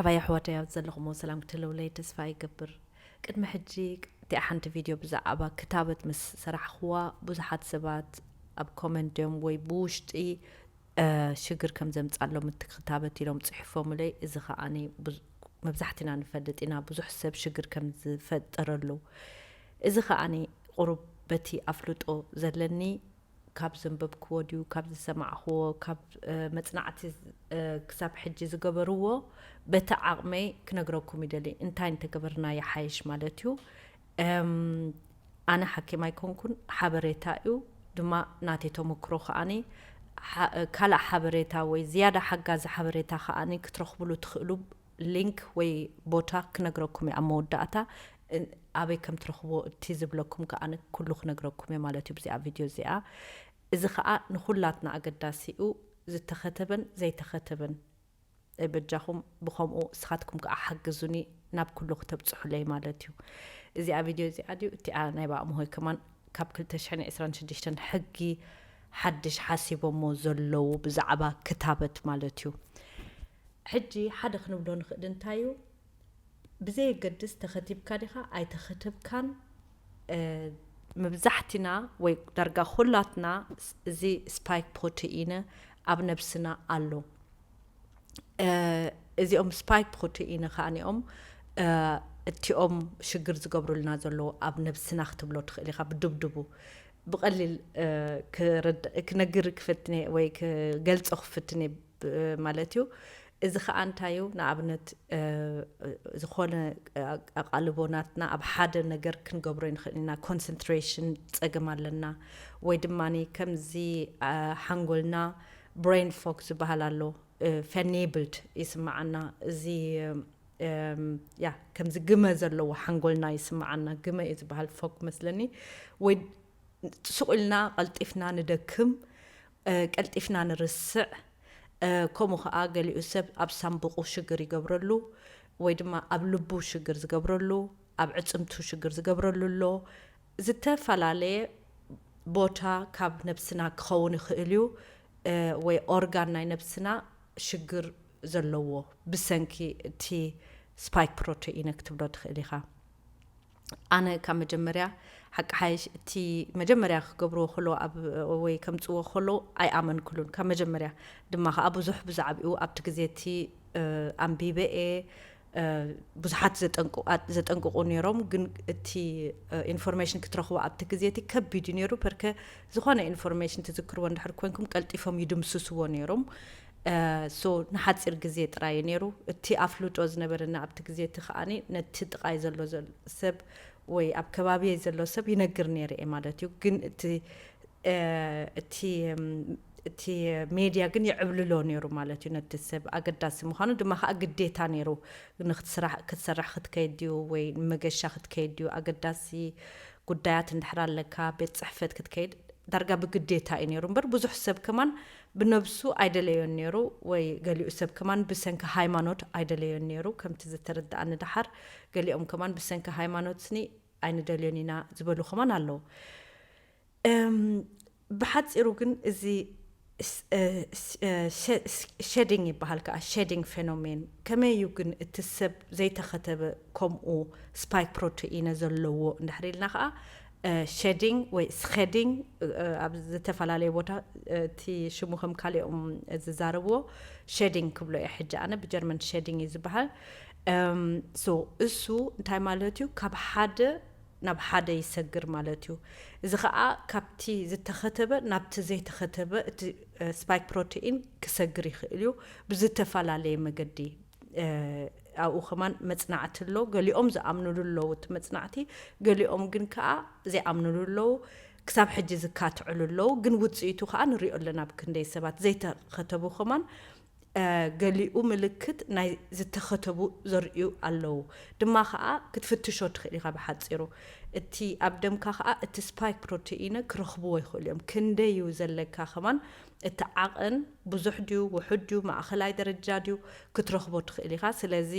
ኣባይ ኣሕዋተይ ኣብ ዘለኹሞ ሰላም ክትህልውለይ ተስፋ ይገብር። ቅድሚ ሕጂ እቲኣ ሓንቲ ቪድዮ ብዛዕባ ክታበት ምስ ሰራሕኽዋ ብዙሓት ሰባት ኣብ ኮመንት ድዮም ወይ ብውሽጢ ሽግር ከም ዘምጻሎም እቲ ክታበት ኢሎም ጽሒፎምለይ። እዚ ከዓኒ መብዛሕትና ንፈልጥ ኢና ብዙሕ ሰብ ሽግር ከም ዝፈጥረሉ። እዚ ከዓኒ ቁሩብ በቲ ኣፍልጦ ዘለኒ ካብ ዘንበብክዎ ድዩ ካብ ዝሰማዕክዎ ካብ መጽናዕቲ ክሳብ ሕጂ ዝገበርዎ በቲ ዓቕመይ ክነግረኩም ይደሊ። እንታይ እንተገበርና ይሓይሽ ማለት እዩ። ኣነ ሓኪም ኣይኮንኩን፣ ሓበሬታ እዩ ድማ ናተይ ተመክሮ ከዓኒ ካልእ ሓበሬታ ወይ ዝያዳ ሓጋዚ ሓበሬታ ከዓኒ ክትረኽብሉ ትኽእሉ ሊንክ ወይ ቦታ ክነግረኩም እየ ኣብ መወዳእታ ኣበይ ከም ትረኽቦ እቲ ዝብለኩም ከዓኒ ኩሉ ክነግረኩም እየ ማለት እዩ ብዚኣ ቪድዮ እዚኣ። እዚ ከዓ ንኩላትና ኣገዳሲ እዩ፣ ዝተኸተበን ዘይተኸተበን። በጃኹም ብኸምኡ እስኻትኩም ከዓ ሓግዙኒ ናብ ኩሉ ክተብፅሑለይ ማለት እዩ። እዚኣ ቪድዮ እዚኣ ድዩ እቲኣ ናይ ባእምሆይ ከማን ካብ ክልተ ሽሕን ዕስራን ሽዱሽተን ሕጊ ሓድሽ ሓሲቦሞ ዘለዉ ብዛዕባ ክታበት ማለት እዩ። ሕጂ ሓደ ክንብሎ ንኽእል እንታይ እዩ፣ ብዘየገድስ ተኸቲብካ ዲኻ ኣይተኸተብካን መብዛሕትና ወይ ዳርጋ ኩላትና እዚ ስፓይክ ፕሮቲኢን ኣብ ነብስና ኣሎ። እዚኦም ስፓይክ ፕሮቲኢን ከዓኒኦም እቲኦም ሽግር ዝገብሩልና ዘለዉ ኣብ ነብስና ክትብሎ ትኽእል ኢኻ። ብድብድቡ ብቐሊል ክነግር ክፍትነ ወይ ክገልጾ ክፍትነ ማለት እዩ። እዚ ከዓ እንታይ እዩ? ንኣብነት ዝኾነ ኣቓልቦ ናትና ኣብ ሓደ ነገር ክንገብሮ ንኽእል ኢና። ኮንሰንትሬሽን ጸገም ኣለና ወይ ድማ ከምዚ ሓንጎልና ብሬን ፎግ ዝበሃል ኣሎ፣ ፈኔብልድ ይስምዓና። እዚ ያ ከምዚ ግመ ዘለዎ ሓንጎልና ይስምዓና። ግመ እዩ ዝበሃል ፎግ መስለኒ። ወይ ስቕ ኢልና ቀልጢፍና ንደክም፣ ቀልጢፍና ንርስዕ። ከምኡ ከዓ ገሊኡ ሰብ ኣብ ሳንቡቑ ሽግር ይገብረሉ ወይ ድማ ኣብ ልቡ ሽግር ዝገብረሉ፣ ኣብ ዕፅምቱ ሽግር ዝገብረሉ ኣሎ። ዝተፈላለየ ቦታ ካብ ነብስና ክኸውን ይኽእል እዩ ወይ ኦርጋን ናይ ነብስና ሽግር ዘለዎ ብሰንኪ እቲ ስፓይክ ፕሮተኢነ ክትብሎ ትኽእል ኢኻ። ኣነ ካብ መጀመርያ ሓቂ ሓይሽ እቲ መጀመርያ ክገብርዎ ከሎ ወይ ከምፅዎ ከሎ ኣይኣመንክሉን ካብ መጀመርያ። ድማ ከዓ ብዙሕ ብዛዕባኡ ኣብቲ ግዜ እቲ ኣንቢበ እየ። ብዙሓት ዘጠንቅቑ ነይሮም፣ ግን እቲ ኢንፎርሜሽን ክትረኽቦ ኣብቲ ግዜ እቲ ከቢድ እዩ ነይሩ። ፐርከ ዝኾነ ኢንፎርሜሽን ትዝክርዎ እንድሕር ኮንኩም ቀልጢፎም ይድምስስዎ ነይሮም። ሶ ንሓፂር ግዜ ጥራይ እዩ ነይሩ። እቲ ኣፍልጦ ዝነበረና ኣብቲ ግዜ እቲ ከዓኒ ነቲ ጥቓይ ዘሎ ሰብ ወይ ኣብ ከባቢየ ዘሎ ሰብ ይነግር ነይረ እየ ማለት እዩ። ግን እቲ እቲ እቲ ሜድያ ግን ይዕብልሎ ነይሩ ማለት እዩ። ነቲ ሰብ ኣገዳሲ ምዃኑ ድማ ከዓ ግዴታ ነይሩ። ክትሰርሕ ክትከይድ ድዩ ወይ ንመገሻ ክትከይድ ድዩ፣ ኣገዳሲ ጉዳያት እንድሕር ኣለካ ቤት ፅሕፈት ክትከይድ ዳርጋ ብግዴታ እዩ ነይሩ እምበር ብዙሕ ሰብ ከማን ብነብሱ ኣይደለዮን ነይሩ ወይ ገሊኡ ሰብ ከማን ብሰንኪ ሃይማኖት ኣይደለዮን ነይሩ። ከምቲ ዝተረዳኣኒ ደሓር ገሊኦም ከማን ብሰንኪ ሃይማኖትኒ ኣይንደልዮን ኢና ዝበሉ ከማን ኣለዉ። ብሓፂሩ ግን እዚ ሸዲንግ ይበሃል ከዓ፣ ሸዲንግ ፌኖሜን ከመይ እዩ ግን እቲ ሰብ ዘይተኸተበ ከምኡ ስፓይክ ፕሮተኢነ ዘለዎ እንድሕር ኢልና ከዓ ሸዲንግ ወይ ስኸዲንግ ኣብ ዝተፈላለየ ቦታ እቲ ሽሙ ከም ካሊኦም ዝዛረብዎ ሸዲንግ ክብሎ እየ ሕጂ ኣነ ብጀርመን ሸዲንግ እዩ ዝበሃል። እሱ እንታይ ማለት እዩ? ካብ ሓደ ናብ ሓደ ይሰግር ማለት እዩ። እዚ ከዓ ካብቲ ዝተኸተበ ናብቲ ዘይተኸተበ እቲ ስፓይክ ፕሮቲኢን ክሰግር ይኽእል እዩ ብዝተፈላለየ መገዲ። ኣብኡ ከማን መፅናዕቲ ኣሎ። ገሊኦም ዝኣምንሉ ኣለዉ እቲ መፅናዕቲ፣ ገሊኦም ግን ከዓ ዘይኣምንሉ ኣለዉ። ክሳብ ሕጂ ዝካትዕሉ ኣለዉ፣ ግን ውፅኢቱ ከዓ ንሪኦ ኣለና። ኣብ ክንደይ ሰባት ዘይተኸተቡ ከማን ገሊኡ ምልክት ናይ ዝተኸተቡ ዘርእዩ ኣለዉ። ድማ ከዓ ክትፍትሾ ትኽእል ኢኻ ብሓፂሩ። እቲ ኣብ ደምካ ከዓ እቲ ስፓይክ ፕሮቲኢነ ክረኽብዎ ይኽእሉ እዮም። ክንደይ እዩ ዘለካ ከማን እቲ ዓቐን ብዙሕ ድዩ ውሑድ ድዩ ማእኸላይ ደረጃ ድዩ ክትረኽቦ ትኽእል ኢኻ። ስለዚ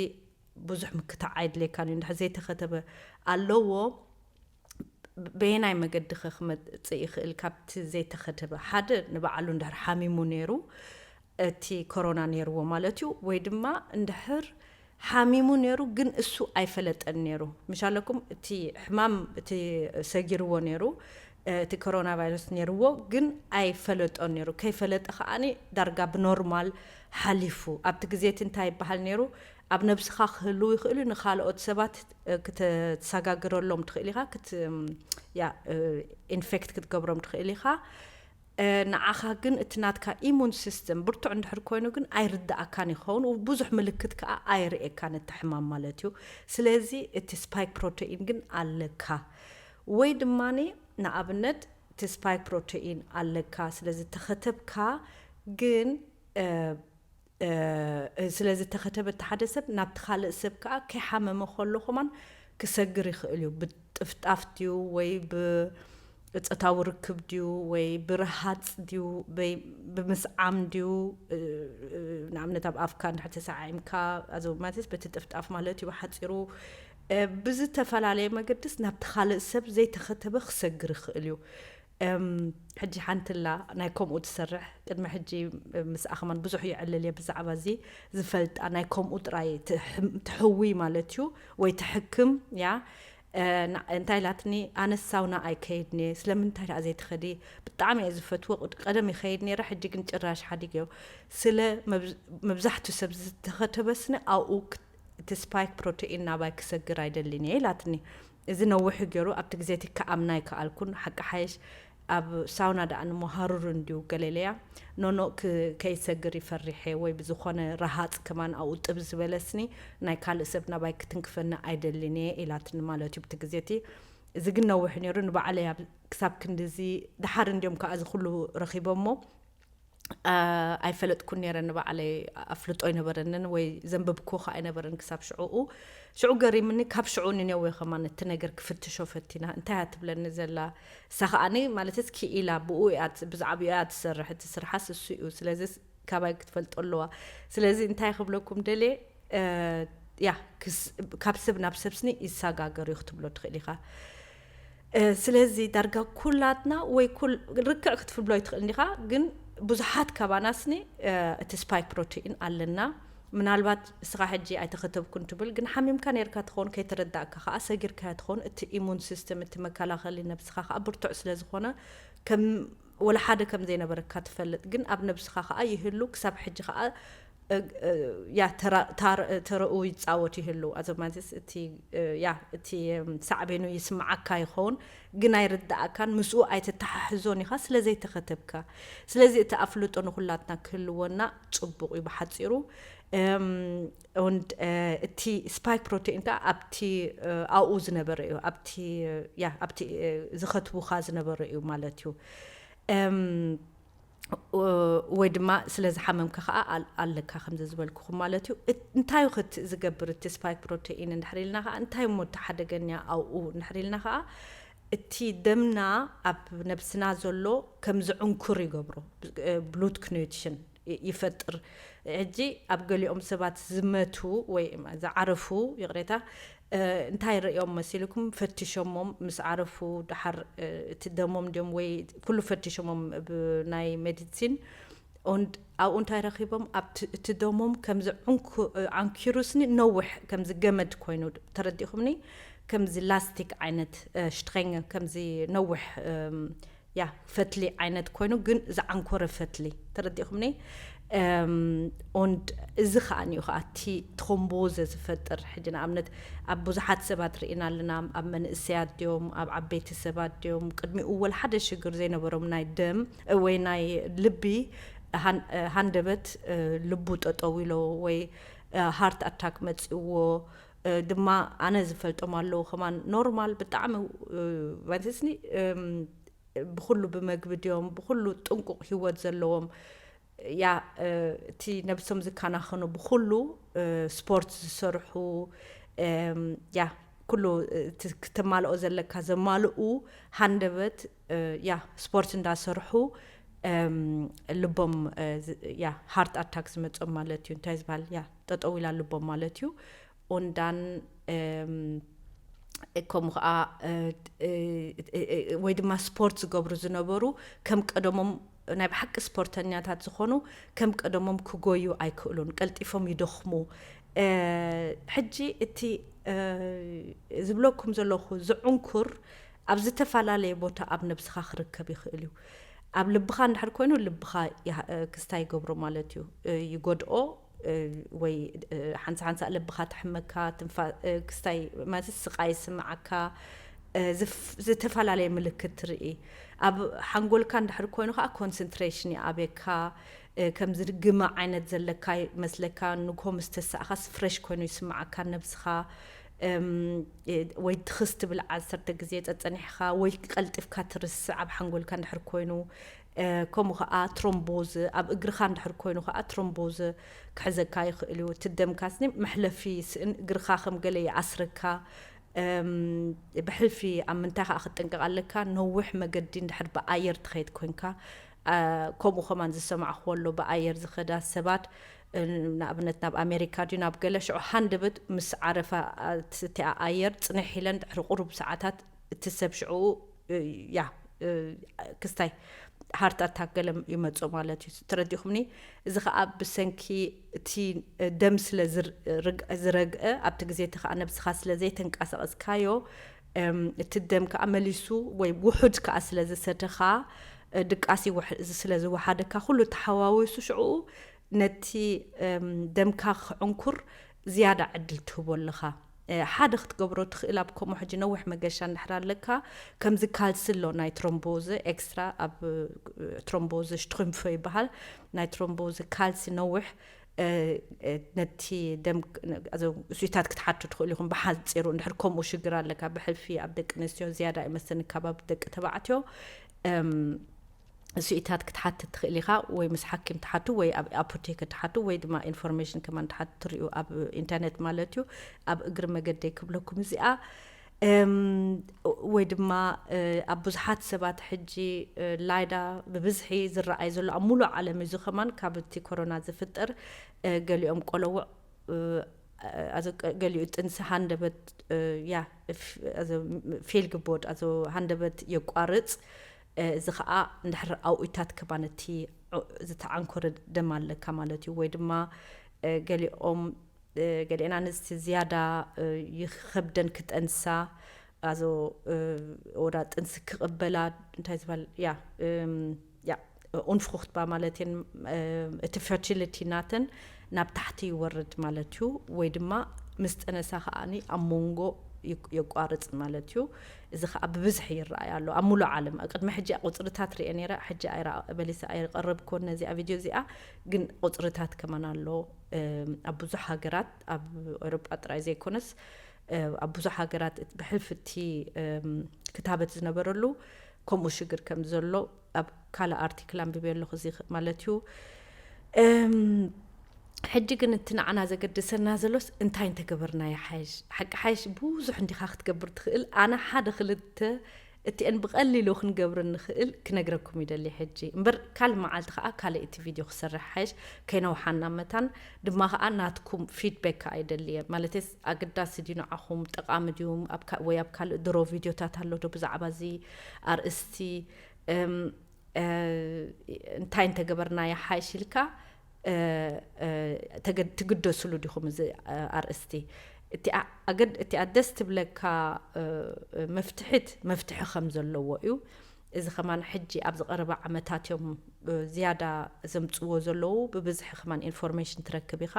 ብዙሕ ምክታዕ ኣይድልየካን እዩ። እንድሕር ዘይተኸተበ ኣለዎ በየናይ መገዲ ከ ክመፅእ ይኽእል? ካብቲ ዘይተኸተበ ሓደ ንባዕሉ እንድሕር ሓሚሙ ነይሩ እቲ ኮሮና ነይርዎ ማለት እዩ፣ ወይ ድማ እንድሕር ሓሚሙ ነይሩ፣ ግን እሱ ኣይፈለጠን ነይሩ። ምሻለኩም እቲ ሕማም እቲ ሰጊርዎ ነይሩ፣ እቲ ኮሮና ቫይረስ ነይርዎ፣ ግን ኣይፈለጦን ነይሩ። ከይፈለጠ ከዓኒ ዳርጋ ብኖርማል ሓሊፉ። ኣብቲ ግዜ እቲ እንታይ ይበሃል ነይሩ? ኣብ ነብስኻ ክህልው ይኽእል እዩ፣ ንኻልኦት ሰባት ክትሰጋግረሎም ትኽእል ኢኻ፣ ኢንፌክት ክትገብሮም ትኽእል ኢኻ። ንዓኻ ግን እቲ ናትካ ኢሙን ሲስተም ብርቱዕ እንድሕር ኮይኑ ግን ኣይርዳእካን ይኸውን፣ ብዙሕ ምልክት ከዓ ኣይርእየካን እቲ ሕማም ማለት እዩ። ስለዚ እቲ ስፓይክ ፕሮተኢን ግን ኣለካ። ወይ ድማ ንኣብነት እቲ ስፓይክ ፕሮተኢን ኣለካ፣ ስለዚ ተኸተብካ ግን ስለዚ ተኸተበ እቲ ሓደ ሰብ ናብቲ ካልእ ሰብ ከዓ ከይሓመመ ከሎ ከማን ክሰግር ይኽእል እዩ። ብጥፍጣፍ ድዩ ወይ ብጾታዊ ርክብ ድዩ ወይ ብረሃፅ ድዩ ወይ ብምስዓም ድዩ? ንኣብነት ኣብ ኣፍካ እንድሕር ተሰዓዒምካ፣ ማለት በቲ ጥፍጣፍ ማለት እዩ ብሓፂሩ። ብዝተፈላለየ መገድስ ናብቲ ካልእ ሰብ ዘይተኸተበ ክሰግር ይኽእል እዩ። ሕጂ ሓንቲ ላ ናይ ከምኡ ትሰርሕ፣ ቅድሚ ሕጂ ምስኣ ከማን ብዙሕ ይዕልል እየ ብዛዕባ እዚ ዝፈልጣ፣ ናይ ከምኡ ጥራይ ትሕዊ ማለት እዩ ወይ ትሕክም እያ። እንታይ ኢላትኒ፣ ኣነስ ሳውና ኣይከይድን እየ። ስለምንታይ ደኣ ዘይትኸዲ? ብጣዕሚ እየ ዝፈትዎ፣ ቀደም ይኸይድ ነይረ፣ ሕጂ ግን ጭራሽ ሓዲገዮ። ስለ መብዛሕትኡ ሰብ ዝተኸተበስኒ ኣብኡ እቲ ስፓይክ ፕሮተኢን ናባይ ክሰግር ኣይደልን እየ ኢላትኒ። እዚ ነዊሕ ገይሩ ኣብቲ ግዜ እቲ ክኣምና ኣይከኣልኩን። ሓቂ ሓይሽ ኣብ ሳውና ደኣ ንሞ ሃሩር እንድዩ ገለ ኢለያ። ኖኖ ከይሰግር ይፈሪሐ ወይ ብዝኾነ ረሃፅ ከማን ኣብኡ ጥብ ዝበለስኒ ናይ ካልእ ሰብ ናባይ ክትንክፈኒ ኣይደልን እየ ኢላትኒ ማለት እዩ። ብቲ ግዜ እቲ እዚ ግን ነዊሕ ነይሩ። ንባዕለይ ክሳብ ክንድዚ ደሓር እንድዮም ከዓ እዚ ኩሉ ረኺቦሞ። ኣይፈለጥኩን ነይረ፣ ንባዕለይ ኣፍልጦ ኣይነበረንን ወይ ዘንበብኩ ከዓ ኣይነበረን ክሳብ ሽዕኡ። ሽዑ ገሪምኒ፣ ካብ ሽዑ ንነወ ከማን እቲ ነገር ክፍትሾ ፈቲና። እንታይ እያ ትብለኒ ዘላ? እሳ ከዓኒ ማለትስ ክኢላ ብኡ እያ ት- ብዛዕባኡ እያ ትሰርሕ፣ እቲ ስርሓስ እሱ እዩ። ስለዚ ካባይ ክትፈልጦ ኣለዋ። ስለዚ እንታይ ክብለኩም ደልየ፣ ያ ክስ- ካብ ሰብ ናብ ሰብ ስኒ ይሰጋገር እዩ ክትብሎ ትኽእል ኢኻ። ስለዚ ዳርጋ ኩላትና ወይ ኩል ርክዕ ክትፍብሎ ይትኽእል እንዲኻ፣ ግን ብዙሓት ካባናስኒ እቲ ስፓይክ ፕሮቲን ኣለና። ምናልባት እስኻ ሕጂ ኣይተኸተብኩን ትብል፣ ግን ሓሚምካ ነርካ ትኸውን፣ ከይተረዳእካ ከዓ ሰጊርካዮ ትኸውን። እቲ ኢሙን ሲስተም፣ እቲ መከላኸሊ ነብስኻ ከዓ ብርቱዕ ስለ ዝኾነ ከም ወላ ሓደ ከም ዘይነበረካ ትፈልጥ፣ ግን ኣብ ነብስኻ ከዓ ይህሉ። ክሳብ ሕጂ ከዓ ያ ተራ- ታር- ተረኡ ይጻወት ይህሉ። ኣዘማንስ እቲ ያ እቲ ሳዕቤኑ ይስምዓካ ይኸውን፣ ግን ኣይርዳእካን፣ ምስኡ ኣይተተሓሕዞን ኢኻ ስለ ዘይተኸተብካ። ስለዚ እቲ ኣፍልጦ ንኹላትና ክህልወና ጽቡቕ እዩ። ብሓጺሩ፣ እም፣ und እቲ ስፓይክ ፕሮቲን ከኣ ኣብቲ ኣብኡ ዝነበረ እዩ፣ ኣብቲ ያ ኣብቲ ዝኸትቡኻ ዝነበረ እዩ ማለት እዩ። እም፣ ወይ ድማ ስለ ዝሓመምካ ከዓ ኣለካ ከምዚ ዝበልኩኹም ማለት እዩ። እንታይ እዩ ክት ዝገብር እቲ ስፓይክ ፕሮተኢን እንድሕር ኢልና ከዓ፣ እንታይ እሞ እቲ ሓደገኛ ኣብኡ እንድሕር ኢልና ከዓ፣ እቲ ደምና ኣብ ነብስና ዘሎ ከም ዝዕንኩር ይገብሮ። ብሉት ክኑትሽን ይፈጥር። ሕጂ ኣብ ገሊኦም ሰባት ዝመቱ ወይ ዝዓረፉ፣ ይቕሬታ፣ እንታይ ርእዮም መሲልኩም? ፈትሾሞም ምስ ዓረፉ፣ ድሓር እቲ ደሞም ድዮም ወይ ኩሉ ፈትሾሞም ብናይ ሜዲሲን። Und ኣብኡ እንታይ ረኺቦም? ኣብቲ እቲ ደሞም ከምዚ ዓንኪሩስኒ ነዊሕ ከምዚ ገመድ ኮይኑ፣ ተረዲኹምኒ? ከምዚ ላስቲክ ዓይነት፣ ሽትሬንግ፣ ከምዚ ነዊሕ ያ ፈትሊ ዓይነት ኮይኑ፣ ግን ዝዓንኮረ ፈትሊ፣ ተረዲኹምኒ? Und እዚ ከዓ እዩ ከዓ እቲ ትሮምቦዘ ዝፈጥር። ሕጂ ንኣብነት ኣብ ብዙሓት ሰባት ርኢና ኣለና። ኣብ መንእሰያት ድዮም፣ ኣብ ዓበይቲ ሰባት ድዮም፣ ቅድሚኡ ወላ ሓደ ሽግር ዘይነበሮም ናይ ደም ወይ ናይ ልቢ ሃንደበት ልቡ ጠጠው ኢሎ ወይ ሃርት ኣታክ መፂእዎ ድማ ኣነ ዝፈልጦም ኣለዉ ከማን ኖርማል ብጣዕሚ ማለትስኒ ብኩሉ ብመግቢ ድዮም ብኩሉ ጥንቁቕ ህይወት ዘለዎም ያ እቲ ነብሶም ዝከናኸኑ ብኩሉ ስፖርት ዝሰርሑ ያ ኩሉ ክተማልኦ ዘለካ ዘማልኡ ሃንደበት ያ ስፖርት እንዳሰርሑ ልቦም ያ ሃርት ኣታክ ዝመፆም ማለት እዩ። እንታይ ዝበሃል ያ ጠጠው ኢላ ልቦም ማለት እዩ። ኦንዳን ከምኡ ከዓ ወይ ድማ ስፖርት ዝገብሩ ዝነበሩ ከም ቀደሞም ናይ ብሓቂ ስፖርተኛታት ዝኾኑ ከም ቀደሞም ክጎዩ ኣይክእሉን። ቀልጢፎም ይደኽሙ። ሕጂ እቲ ዝብለኩም ዘለኹ ዝዕንኩር ኣብ ዝተፈላለየ ቦታ ኣብ ነብስኻ ክርከብ ይኽእል እዩ። ኣብ ልብኻ እንድሕር ኮይኑ ልብኻ ክስታይ ይገብሮ ማለት እዩ፣ ይጎድኦ፣ ወይ ሓንሳ ሓንሳ ልብኻ ትሕመካ፣ ክስታይ ማለት ስቓይ ይስምዓካ፣ ዝተፈላለየ ምልክት ትርኢ። ኣብ ሓንጎልካ እንድሕር ኮይኑ ከዓ ኮንሰንትሬሽን ይኣብየካ፣ ከምዚ ግመ ዓይነት ዘለካ ይመስለካ። ንግሆ ምስ ተሳእኻስ ፍሬሽ ኮይኑ ይስምዓካ ነብስኻ። ወይ ትኽስ ትብል ዓሰርተ ግዜ ጸጸኒሕኻ ወይ ቀልጢፍካ ትርስዕ ኣብ ሓንጎልካ እንድሕር ኮይኑ። ከምኡ ከዓ ትሮምቦዝ ኣብ እግርኻ እንድሕር ኮይኑ ከዓ ትሮምቦዝ ክሕዘካ ይኽእል እዩ። እቲ ደምካስኒ መሕለፊ ስእን እግርኻ ከም ገለ ይኣስረካ። ብሕልፊ ኣብ ምንታይ ከዓ ክትጥንቀቕ ኣለካ? ነዊሕ መገዲ እንድሕር ብኣየር ትኸይድ ኮንካ፣ ከምኡ ከማን ዝሰማዕኹዎ ኣሎ። ብኣየር ዝኸዳ ሰባት ንኣብነት ናብ ኣሜሪካ ድዩ ናብ ገለ ሽዑ ሃንደበት ምስ ዓረፋ እቲኣ ኣየር ጽንሕ ኢለን ድሕሪ ቁሩብ ሰዓታት እቲ ሰብ ሽዑ ያ ክስታይ ሃርት ኣታክ ገለ ይመጾ ማለት እዩ። ተረዲኹምኒ? እዚ ከዓ ብሰንኪ እቲ ደም ስለ ዝረግአ ኣብቲ ግዜ እቲ ከዓ ነብስኻ ስለ ዘይተንቀሳቐስካዮ እቲ ደም ከዓ መሊሱ ወይ ውሑድ ከዓ ስለ ዝሰተኻ ድቃሲ ስለ ዝወሓደካ ኩሉ ተሓዋዊሱ ሽዑ ነቲ ደምካ ክዕንኩር ዝያዳ ዕድል ትህቦ ኣለኻ። ሓደ ክትገብሮ ትኽእል ኣብ ከምኡ ሕጂ ነዊሕ መገሻ እንድሕር ኣለካ ከምዚ ካልሲ ኣሎ ናይ ትሮምቦዘ ኤክስትራ ኣብ ትሮምቦዘ ሽትሪምፎ ይበሃል ናይ ትሮምቦዘ ካልሲ ነዊሕ ነቲ ደም እሱይታት ክትሓቱ ትኽእሉ ኢኹም። ብሓፂሩ እንድሕር ከምኡ ሽግር ኣለካ ብሕልፊ ኣብ ደቂ ኣንስትዮ ዝያዳ ይመስለኒ ከባቢ ደቂ ተባዕትዮ እሱይታት ክትሓትት ትኽእል ኢኻ ወይ ምስ ሓኪም ትሓቱ ወይ ኣብ ኣፖቴክ ትሓቱ ወይ ድማ ኢንፎርሜሽን ከማን ትሓቱ ትሪኡ ኣብ ኢንተርኔት ማለት እዩ። ኣብ እግሪ መገደይ ክብለኩም እዚኣ ወይ ድማ ኣብ ብዙሓት ሰባት ሕጂ ላይዳ ብብዝሒ ዝረኣይ ዘሎ ኣብ ሙሉእ ዓለም እዩ። እዚ ከማን ካብ እቲ ኮሮና ዝፍጠር ገሊኦም ቆለውዕ ገሊኡ ጥንሲ ሃንደበት ያ ፌል ግቦድ ኣዞ ሃንደበት የቋርፅ። እዚ ከዓ እንድሕር ኣውኢታት ከማን እቲ ዝተዓንኮረ ደም ኣለካ ማለት እዩ። ወይ ድማ ገሊኦም ገሊአን ኣንስቲ ዝያዳ ይኸብደን ክጠንሳ ኣዞ ወዳ ጥንሲ ክቕበላ እንታይ ዝበሃል ያ ያ ኡንፍሩኽትባ ማለት እየን እቲ ፈርቲሊቲ ናተን ናብ ታሕቲ ይወርድ ማለት እዩ። ወይ ድማ ምስ ጠነሳ ከዓኒ ኣብ መንጎ የቋርፅ ማለት እዩ። እዚ ከዓ ብብዝሒ ይረኣይ ኣሎ ኣብ ሙሉእ ዓለም። ቅድሚ ሕጂ ቁፅርታት ሪአ ነይረ፣ ሕጂ ኣይራ በሊሰ ኣይቀረብኩን ነዚኣ ቪድዮ እዚኣ፣ ግን ቁፅርታት ከማን ኣሎ ኣብ ብዙሕ ሃገራት ኣብ ኤሮጳ ጥራይ ዘይኮነስ ኣብ ብዙሕ ሃገራት ብሕልፊ እቲ ክታበት ዝነበረሉ ከምኡ ሽግር ከም ዘሎ ኣብ ካልእ ኣርቲክል ኣንብቤ ኣለኹ። እዚ ማለት እዩ። ሕጂ ግን እቲ ንዓና ዘገድሰና ዘሎስ እንታይ እንተገበርና ይሓይሽ? ሓቂ ሓይሽ ብዙሕ እንዲኻ ክትገብር ትኽእል። ኣነ ሓደ ክልተ እቲአን ብቐሊሉ ክንገብር ንኽእል ክነግረኩም ይደሊ ሕጂ። እምበር ካልእ መዓልቲ ከዓ ካልእ እቲ ቪድዮ ክሰርሕ ሓይሽ ከይነውሓና መታን ድማ ከዓ ናትኩም ፊድባክ ከዓ ይደሊ እየ። ማለትስ ኣገዳሲ ድዩ ንዓኹም፣ ጠቓሚ ድዩ፣ ወይ ኣብ ካልእ ድሮ ቪድዮታት ኣሎ ዶ ብዛዕባ እዚ ኣርእስቲ? እንታይ እንተገበርና ይሓይሽ ኢልካ ትግደስሉ ዲኹም? እዚ ኣርእስቲ እቲኣ ደስ ትብለካ መፍትሒት መፍትሒ ከም ዘለዎ እዩ። እዚ ከማን ሕጂ ኣብ ዝቐረበ ዓመታት እዮም ዝያዳ ዘምፅዎ ዘለዉ። ብብዝሒ ከማን ኢንፎርሜሽን ትረክብ ኢኻ።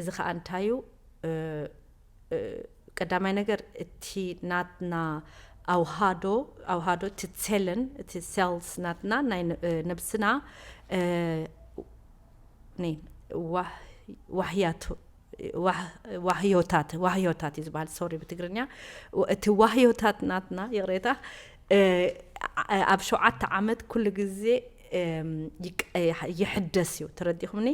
እዚ ከዓ እንታይ እዩ? ቀዳማይ ነገር እቲ ናትና ኣውሃዶ ኣውሃዶ እቲ ሴለን እቲ ሴልስ ናትና ናይ ነብስና ዋህያቱ ዋህዮታት ዋህዮታት እዩ ዝበሃል። ሶሪ ብትግርኛ እቲ ዋህዮታት ናትና ይቕሬታ ኣብ ሸውዓተ ዓመት ኩሉ ግዜ ይሕደስ እዩ። ተረዲኹምኒ?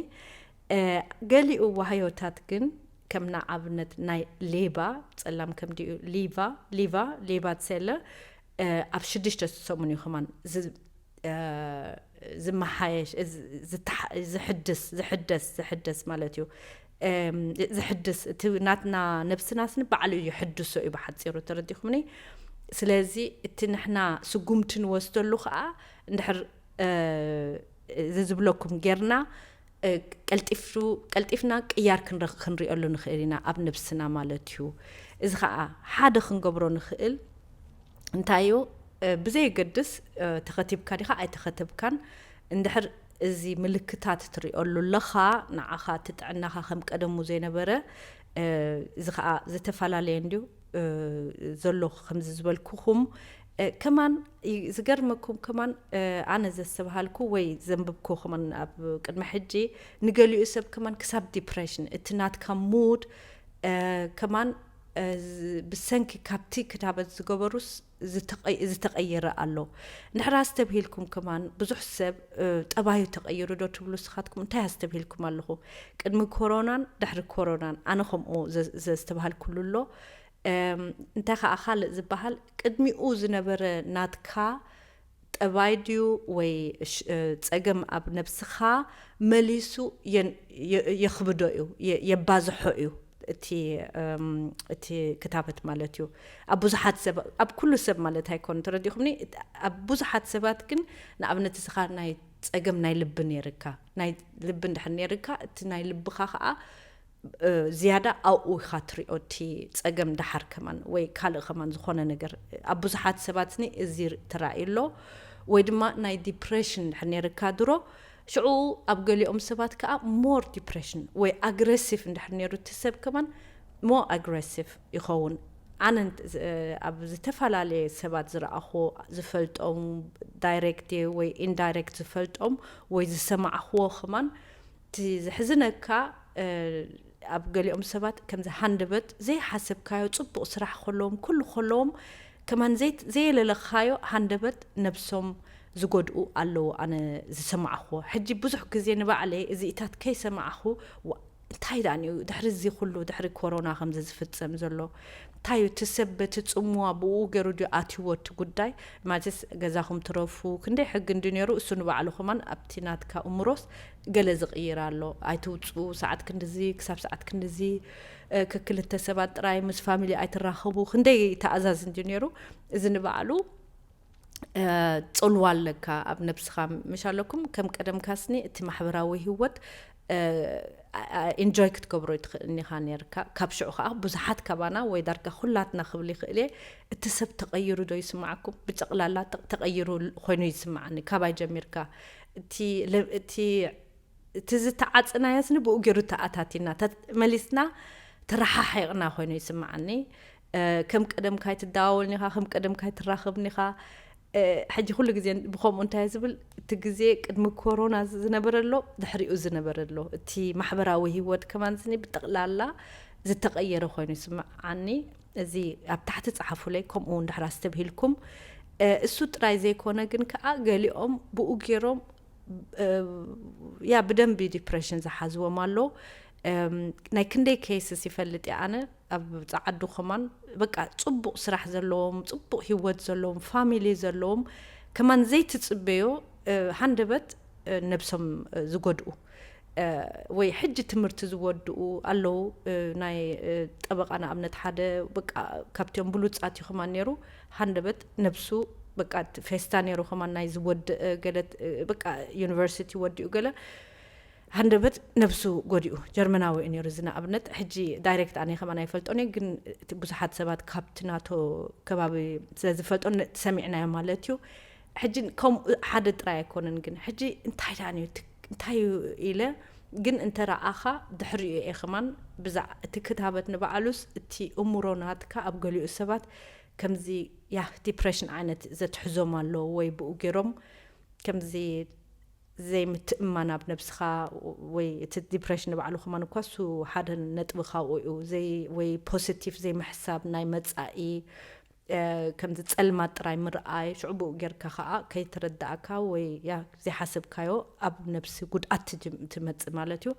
ገሊኡ ዋህዮታት ግን ከም ንኣብነት ናይ ሌባ ጸላም ከም ዲኡ ሊቫ ሊቫ ሌባ ትሰለ ኣብ ሽዱሽተ ሰሙን እዩ ከማን ዝመሓየሽ ዝሕድስ ዝሕደስ ዝሕደስ ማለት እዩ። ዝሕድስ እቲ ናትና ነብስናስኒ ባዕሉ እዩ ሕድሶ እዩ ብሓፂሩ ተረዲኹምኒ። ስለዚ እቲ ንሕና ስጉምቲ ንወስደሉ ከዓ እንድሕር እዚ ዝብለኩም ጌርና ቀልጢፉ ቀልጢፍና ቅያር ክንረኽ ክንሪኦሉ ንኽእል ኢና ኣብ ነብስና ማለት እዩ። እዚ ኸዓ ሓደ ክንገብሮ ንኽእል እንታይ እዩ? ብዘየገድስ ተኸቲብካ ዲኻ ኣይተኸተብካን፣ እንድሕር እዚ ምልክታት ትሪኦሉ ኣለኻ፣ ንዓኻ እቲ ጥዕናኻ ከም ቀደሙ ዘይነበረ፣ እዚ ኸዓ ዝተፈላለየ እንድዩ ዘሎ። ከምዚ ዝበልኩኹም ከማን ዝገርመኩም ከማን ኣነ ዘስተብሃልኩ ወይ ዘንብብኩ ከማን ኣብ ቅድሚ ሕጂ ንገሊኡ ሰብ ከማን ክሳብ ዲፕሬሽን እቲ ናትካ ሙድ ከማን ብሰንኪ ካብቲ ክታበት ዝገበሩስ ዝተቐየረ ኣሎ። ንሕር ኣስተብሂልኩም ከማን ብዙሕ ሰብ ጠባዩ ተቐይሩ ዶ ትብሉ ስኻትኩም? እንታይ ኣስተብሂልኩም ኣለኹ? ቅድሚ ኮሮናን ድሕሪ ኮሮናን ኣነ ከምኡ ዘስተብሃልኩሉ ኣሎ። እንታይ ከዓ ካልእ ዝበሃል ቅድሚኡ ዝነበረ ናትካ ጠባይ ድዩ ወይ ጸገም ኣብ ነብስኻ መሊሱ የኽብዶ እዩ፣ የባዝሖ እዩ። እቲ እቲ ክታበት ማለት እዩ። ኣብ ብዙሓት ሰብ ኣብ ኩሉ ሰብ ማለት ኣይኮን ተረዲኹምኒ። ኣብ ብዙሓት ሰባት ግን ንኣብነት እስኻ ናይ ጸገም ናይ ልቢ ነይርካ ናይ ልቢ እንድሕር ነይርካ እቲ ናይ ልብኻ ከዓ ዝያዳ ኣብኡ ኢኻ ትሪኦ እቲ ጸገም ደሓር ከማን ወይ ካልእ ከማን ዝኾነ ነገር ኣብ ብዙሓት ሰባትኒ እዚ ተራእዩ ኣሎ። ወይ ድማ ናይ ዲፕሬሽን እንድሕር ነይርካ ድሮ ሽዑ ኣብ ገሊኦም ሰባት ከዓ ሞር ዲፕሬሽን ወይ ኣግሬሲቭ እንድሕር ነይሩ እቲ ሰብ ከማን ሞ ኣግሬሲቭ ይኸውን። ኣነ ኣብ ዝተፈላለየ ሰባት ዝረኣኹ ዝፈልጦም ዳይሬክት ወይ ኢንዳይሬክት ዝፈልጦም ወይ ዝሰማዕኽዎ ከማን እቲ ዝሕዝነካ ኣብ ገሊኦም ሰባት ከምዚ ሃንደበት ዘይሓሰብካዮ ፅቡቕ ስራሕ ከለዎም ኩሉ ከለዎም ከማን ዘየለለኻዮ ሃንደበት ነብሶም ዝጎድኡ ኣለዉ። ኣነ ዝሰማዕኽዎ ሕጂ ብዙሕ ግዜ ንባዕለይ እዚኢታት ከይሰማዕኹ እንታይ ዳን እዩ ድሕሪ እዚ ኩሉ ድሕሪ ኮሮና ከምዚ ዝፍፀም ዘሎ እንታይ እዩ እቲ ሰብ በቲ ፅምዋ ብኡ ገይሩ ድዩ ኣትይዎ እቲ ጉዳይ ማለትስ ገዛኹም ትረፉ ክንደይ ሕጊ እንዲ ነይሩ እሱ ንባዕሉ ከማን ኣብቲ ናትካ እምሮስ ገለ ዝቕይር ኣሎ። ኣይትውፅኡ ሰዓት ክንድዚ ክሳብ ሰዓት ክንድዚ ክክልተ ሰባት ጥራይ ምስ ፋሚሊ ኣይትራኸቡ ክንደይ ተኣዛዝ እንዲ ነይሩ እዚ ንባዕሉ ፅልዋ ኣለካ ኣብ ነብስኻ ምሽ ኣለኩም ከም ቀደምካስኒ እቲ ማሕበራዊ ህይወት ኢንጆይ ክትገብሮ ይትኽእል ኢኻ ነርካ። ካብ ሽዑ ከዓ ብዙሓት ካባና ወይ ዳርጋ ኩላትና ክብል ይኽእል እየ እቲ ሰብ ተቐይሩ ዶ ይስማዓኩም? ብጨቕላላ ተቐይሩ ኮይኑ ይስማዓኒ። ካባይ ጀሚርካ እቲ ዝተዓፅናዮስኒ ብኡ ገይሩ ተኣታቲና መሊስና ተረሓሒቕና ኮይኑ ይስማዓኒ። ከም ቀደምካ ኣይትደዋወልን ኢኻ፣ ከም ቀደምካ ኣይትራኸብን ኢኻ። ሕጂ ኩሉ ግዜ ብኸምኡ እንታይ ዝብል እቲ ግዜ ቅድሚ ኮሮና ዝነበረ ኣሎ፣ ድሕሪኡ ዝነበረ ኣሎ። እቲ ማሕበራዊ ህይወት ከማን ስኒ ብጠቕላላ ዝተቐየረ ኮይኑ ይስምዓኒ። እዚ ኣብ ታሕቲ ጸሓፉለይ፣ ከምኡ እውን ድሕር ኣስተብሂልኩም። እሱ ጥራይ ዘይኮነ ግን ከኣ ገሊኦም ብኡ ገይሮም ያ ብደንቢ ዲፕሬሽን ዝሓዝዎም ኣሎ። ናይ ክንደይ ኬስስ ይፈልጥ እየ ኣነ ኣብ ጸዓዱ ከማን በቃ ጽቡቕ ስራሕ ዘለዎም ጽቡቕ ህይወት ዘለዎም ፋሚሊ ዘለዎም ከማን ዘይትጽበዮ ሃንደበት ነብሶም ዝጎድኡ ወይ ሕጂ ትምህርቲ ዝወድኡ ኣለዉ። ናይ ጠበቃ ንኣብነት ሓደ በቃ ካብቲኦም ብሉጻት እዩ ከማን ነይሩ ሃንደበት ነብሱ በቃ ፌስታ ነይሩ ከማን ናይ ዝወድእ ገለ በቃ ዩኒቨርሲቲ ወዲኡ ገለ ሃንደበት ነብሱ ጎዲኡ ጀርመናዊ እዩ ነይሩ። እዚ ንኣብነት ሕጂ ዳይሬክት ኣነ ከማን ኣይፈልጦን እየ፣ ግን እቲ ብዙሓት ሰባት ካብቲ ናቶ ከባቢ ስለ ዝፈልጦ ሰሚዕናዮ ማለት እዩ። ሕጂ ከምኡ ሓደ ጥራይ ኣይኮነን፣ ግን ሕጂ እንታይ ደኣ እዩ እንታይ እዩ ኢለ ግን እንተ ረኣኻ ድሕሪኡ እየ ከማን ብዛ እቲ ክታበት ንባዕሉስ እቲ እምሮ ናትካ ኣብ ገሊኡ ሰባት ከምዚ ያ ዲፕሬሽን ዓይነት ዘትሕዞም ኣለዉ ወይ ብኡ ገይሮም ከምዚ ዘይምትእማን ኣብ ነብስኻ ወይ እቲ ዲፕሬሽን ንባዕሉ ከማን እኳ እሱ ሓደ ነጥቢ ካብኡ እዩ። ዘይ ወይ ፖዚቲቭ ዘይምሕሳብ ናይ መጻኢ ከምዚ ጸልማት ጥራይ ምርኣይ ሽዑ ብኡ ጌርካ ከኣ ከይተረዳእካ ወይ ያ ዘይሓሰብካዮ ኣብ ነብሲ ጉድኣት ትመጽእ ማለት እዩ።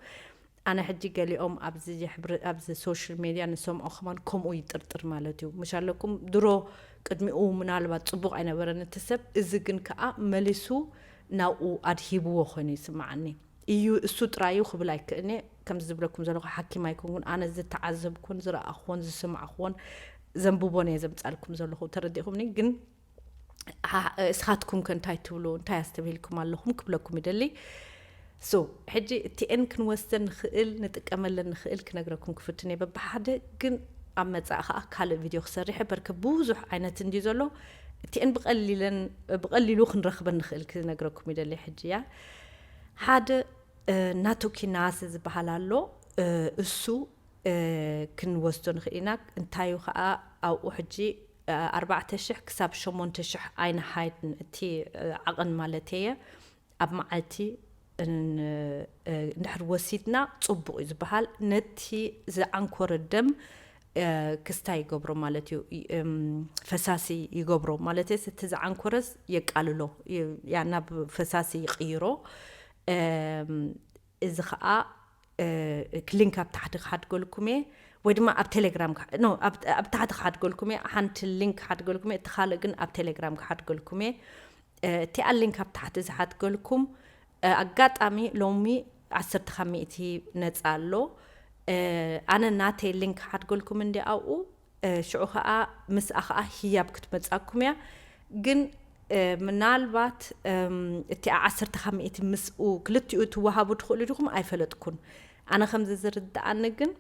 ኣነ ሕጂ ገሊኦም ኣብዚ ሶሻል ሜድያ ንሰምዖ ከማን ከምኡ ይጥርጥር ማለት እዩ። ምሽ ኣለኩም ድሮ ቅድሚኡ ምናልባት ጽቡቕ ኣይነበረን እቲ ሰብ፣ እዚ ግን ከኣ መሊሱ ናብኡ ኣድሂብዎ ኮይኑ ይስምዓኒ። እዩ እሱ ጥራይ እዩ ክብል ኣይክእልኒ። ከምዚ ዝብለኩም ዘለኹ ሓኪም ኣይኮንኩን፣ ኣነ ዝተዓዘብኩን ዝረኣኽዎን ዝሰማዕኽዎን ዘንብቦን እየ ዘምጻልኩም ዘለኹ። ተረዲእኩምኒ? ግን እስኻትኩም ከ እንታይ ትብሉ? እንታይ ኣስተብሂልኩም ኣለኹም ክብለኩም ይደሊ። So ሕጂ እቲኤን ክንወስደን ንኽእል ንጥቀመለን ንኽእል ክነግረኩም ክፍትን እየ በብሓደ። ግን ኣብ መጻኢ ከዓ ካልእ ቪድዮ ክሰርሕ እየ። በርክ ብዙሕ ዓይነት እንድዩ ዘሎ። እቲኤን ብቐሊለን ብቐሊሉ ክንረኽበን ንኽእል ክነግረኩም ይደሊ። ሕጂ እያ ሓደ ናቶኪናስ ዝበሃል ኣሎ። እሱ ክንወስዶ ንኽእል ኢና። እንታዩ ከዓ ኣብኡ ሕጂ ኣርባዕተ ሽሕ ክሳብ ሸሞንተ ሽሕ ኣይንሃይድን እቲ ዓቐን ማለት እየ ኣብ መዓልቲ እንድሕር ወሲድና ጽቡቕ እዩ ዝበሃል። ነቲ ዝዓንኮረ ደም ክስታይ ይገብሮ ማለት እዩ። ፈሳሲ ይገብሮ ማለት እቲ ዝዓንኮረስ የቃልሎ፣ ናብ ፈሳሲ ይቕይሮ። እዚ ከዓ ሊንክ ኣብ ታሕቲ ክሓድገልኩም እየ፣ ወይ ድማ ኣብ ቴሌግራም ኣብ ታሕቲ ክሓድገልኩም እየ። ሓንቲ ሊንክ ክሓድገልኩም እየ፣ እቲ ካልእ ግን ኣብ ቴሌግራም ክሓድገልኩም እየ። እቲኣ ሊንክ ኣብ ታሕቲ ዝሓድገልኩም ኣጋጣሚ ሎሚ ዓሰርተ ካብ ሚእቲ ነፃ ኣሎ። ኣነ ናተይ ሊንክ ክሓድገልኩም እንዲ ኣብኡ ሽዑ ከዓ ምስኣ ከዓ ህያብ ክትመፃኩም እያ። ግን ምናልባት እቲኣ ዓሰርተ ካብ ሚእቲ ምስኡ ክልቲኡ ትወሃቡ ትኽእሉ ዲኹም ኣይፈለጥኩን። ኣነ ከምዚ ዝርድኣኒ ግን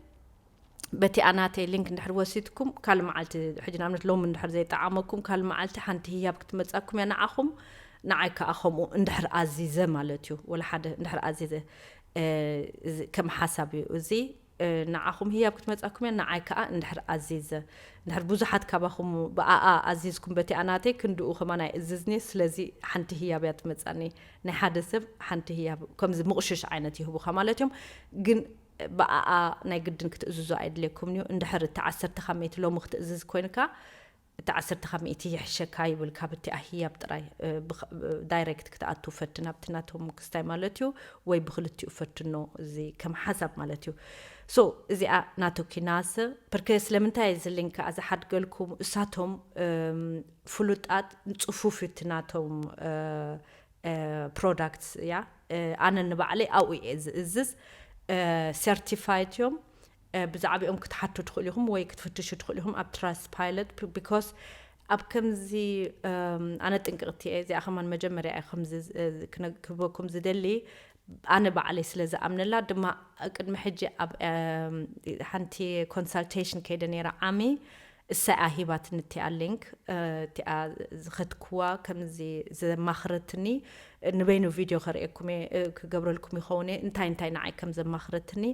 በቲኣ ናተይ ሊንክ እንድሕር ወሲድኩም ካልእ መዓልቲ ሕጂ ንኣብነት ሎሚ እንድሕር ዘይጠዓመኩም ካልእ መዓልቲ ሓንቲ ህያብ ክትመፃኩም እያ ንዓኹም። ንዓይ ከዓ ከምኡ እንድሕር ኣዚዘ ማለት እዩ። ወላ ሓደ እንድሕር ኣዚዘ ከም ሓሳብ እዩ እዚ። ንዓኹም ህያብ ክትመፃኩም እያ፣ ንዓይ ከዓ እንድሕር ኣዚዘ። እንድሕር ብዙሓት ካባኹም ብኣኣ ኣዚዝኩም በቲኣ ናተይ ክንድኡ ከማን ኣይእዝዝን እየ። ስለዚ ሓንቲ ህያብ እያ ትመፃኒ። ናይ ሓደ ሰብ ሓንቲ ህያብ ከምዚ ምቕሽሽ ዓይነት ይህቡኻ ማለት እዮም። ግን ብኣኣ ናይ ግድን ክትእዝዙ ኣይድልየኩምን እዩ። እንድሕር እቲ ዓሰርተ ካብ ሚእቲ ሎሚ ክትእዝዝ ኮይንካ እቲ ዓሰርተ ካብ ሚእቲ ይሕሸካ ይብል። ካብ እቲኣ ህያብ ጥራይ ዳይሬክት ክትኣቱ ፈትን ኣብቲ ናቶም ክስታይ ማለት እዩ፣ ወይ ብክልቲኡ ፈትኖ። እዚ ከም ሓሳብ ማለት እዩ። ሶ እዚኣ ናቶኪናስ ፐርከ ስለምንታይ እዚ ሊንክ ከዓ ዝሓድገልኩም እሳቶም ፍሉጣት ጽፉፍ እቲ ናቶም ፕሮዳክትስ እያ። ኣነ ንባዕለይ ኣብኡ እየ ዝእዝዝ። ሰርቲፋይድ እዮም። ብዛዕባኦም ክትሓቱ ትኽእሉ ኢኹም ወይ ክትፍትሹ ትኽእሉ ኢኹም ኣብ ትራስት ፓይለት። ቢኮስ ኣብ ከምዚ ኣነ ጥንቅቕቲ እየ። እዚኣ ከማን መጀመርያ እየ ከምዚ ክህበኩም ዝደሊ። ኣነ ባዕለይ ስለ ዝኣምነላ ድማ ቅድሚ ሕጂ ኣብ ሓንቲ ኮንሳልቴሽን ከይደ ነይረ ዓሚ እሳ እያ ሂባትኒ እቲኣ ሊንክ። እቲኣ ዝኸድክዋ ከምዚ ዘማኽረትኒ ንበይኑ ቪድዮ ከርእየኩም እየ፣ ክገብረልኩም ይኸውን እየ እንታይ እንታይ ንዓይ ከም ዘማኽረትኒ።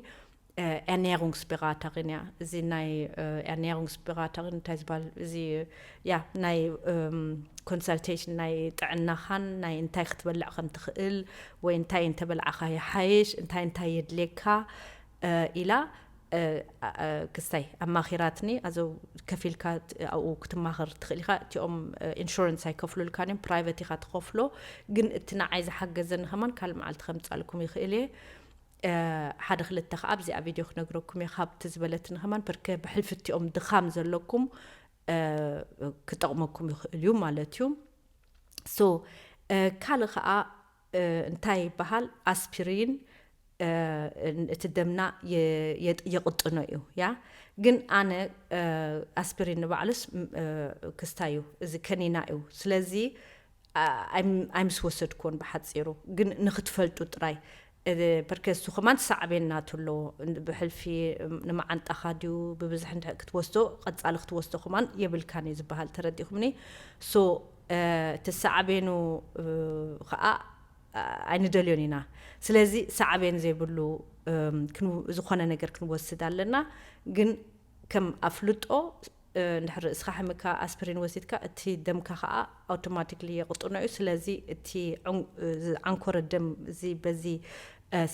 Ernährungsberaterin እያ። እዚ ናይ Ernährungsberaterin እንታይ ዝበሃል እዚ ያ ናይ ኮንሳልቴሽን ናይ ጥዕናኻን ናይ እንታይ ክትበልዕ ከም ትኽእል ወይ እንታይ እንተበላዕኻ ይሓይሽ እንታይ እንታይ የድልየካ ኢላ ክስታይ ኣማኺራትኒ። ኣዘው ከፊልካ ኣብኡ ክትማኸር ትኽእል ኢኻ። እቲኦም ኢንሹረንስ ኣይከፍሉልካን እዮም፣ ፕራይቨት ኢኻ ትኸፍሎ። ግን እቲ ንዓይ ዝሓገዘኒ ከማን ካልእ መዓልቲ ከምፃልኩም ይኽእል እየ። ሓደ ክልተ ከዓ ኣብዚኣ ቪድዮ ክነግረኩም እየ ካብቲ ዝበለትኒ ከማን ፐርከ ብሕልፊ እቲኦም ድኻም ዘለኩም ክጠቕመኩም ይኽእል እዩ ማለት እዩ። ሶ ካልእ ከዓ እንታይ ይበሃል ኣስፒሪን እቲ ደምና የቕጥኖ እዩ ያ። ግን ኣነ ኣስፒሪን ንባዕሉስ ክስታይ እዩ፣ እዚ ከኒና እዩ። ስለዚ ኣይምስ ወሰድክዎን ብሓፂሩ ግን ንክትፈልጡ ጥራይ። ፐርከስቱ ከማን ሳዕቤን ናቱ ኣለዎ። ብሕልፊ ንመዓንጣኻ ድዩ ብብዝሒ ክትወስዶ ቀፃሊ ክትወስዶ ከማን የብልካን እዩ ዝበሃል። ተረዲኹምኒ? ሶ እቲ ሳዕቤኑ ከዓ ኣይንደልዮን ኢና። ስለዚ ሳዕቤን ዘይብሉ ዝኾነ ነገር ክንወስድ ኣለና። ግን ከም ኣፍልጦ እንድሕር ርእስኻ ሕምካ ኣስፕሪን ወሲድካ እቲ ደምካ ከዓ ኣውቶማቲክሊ የቕጥኖ እዩ። ስለዚ እቲ ዝዓንኮረ ደም እዚ በዚ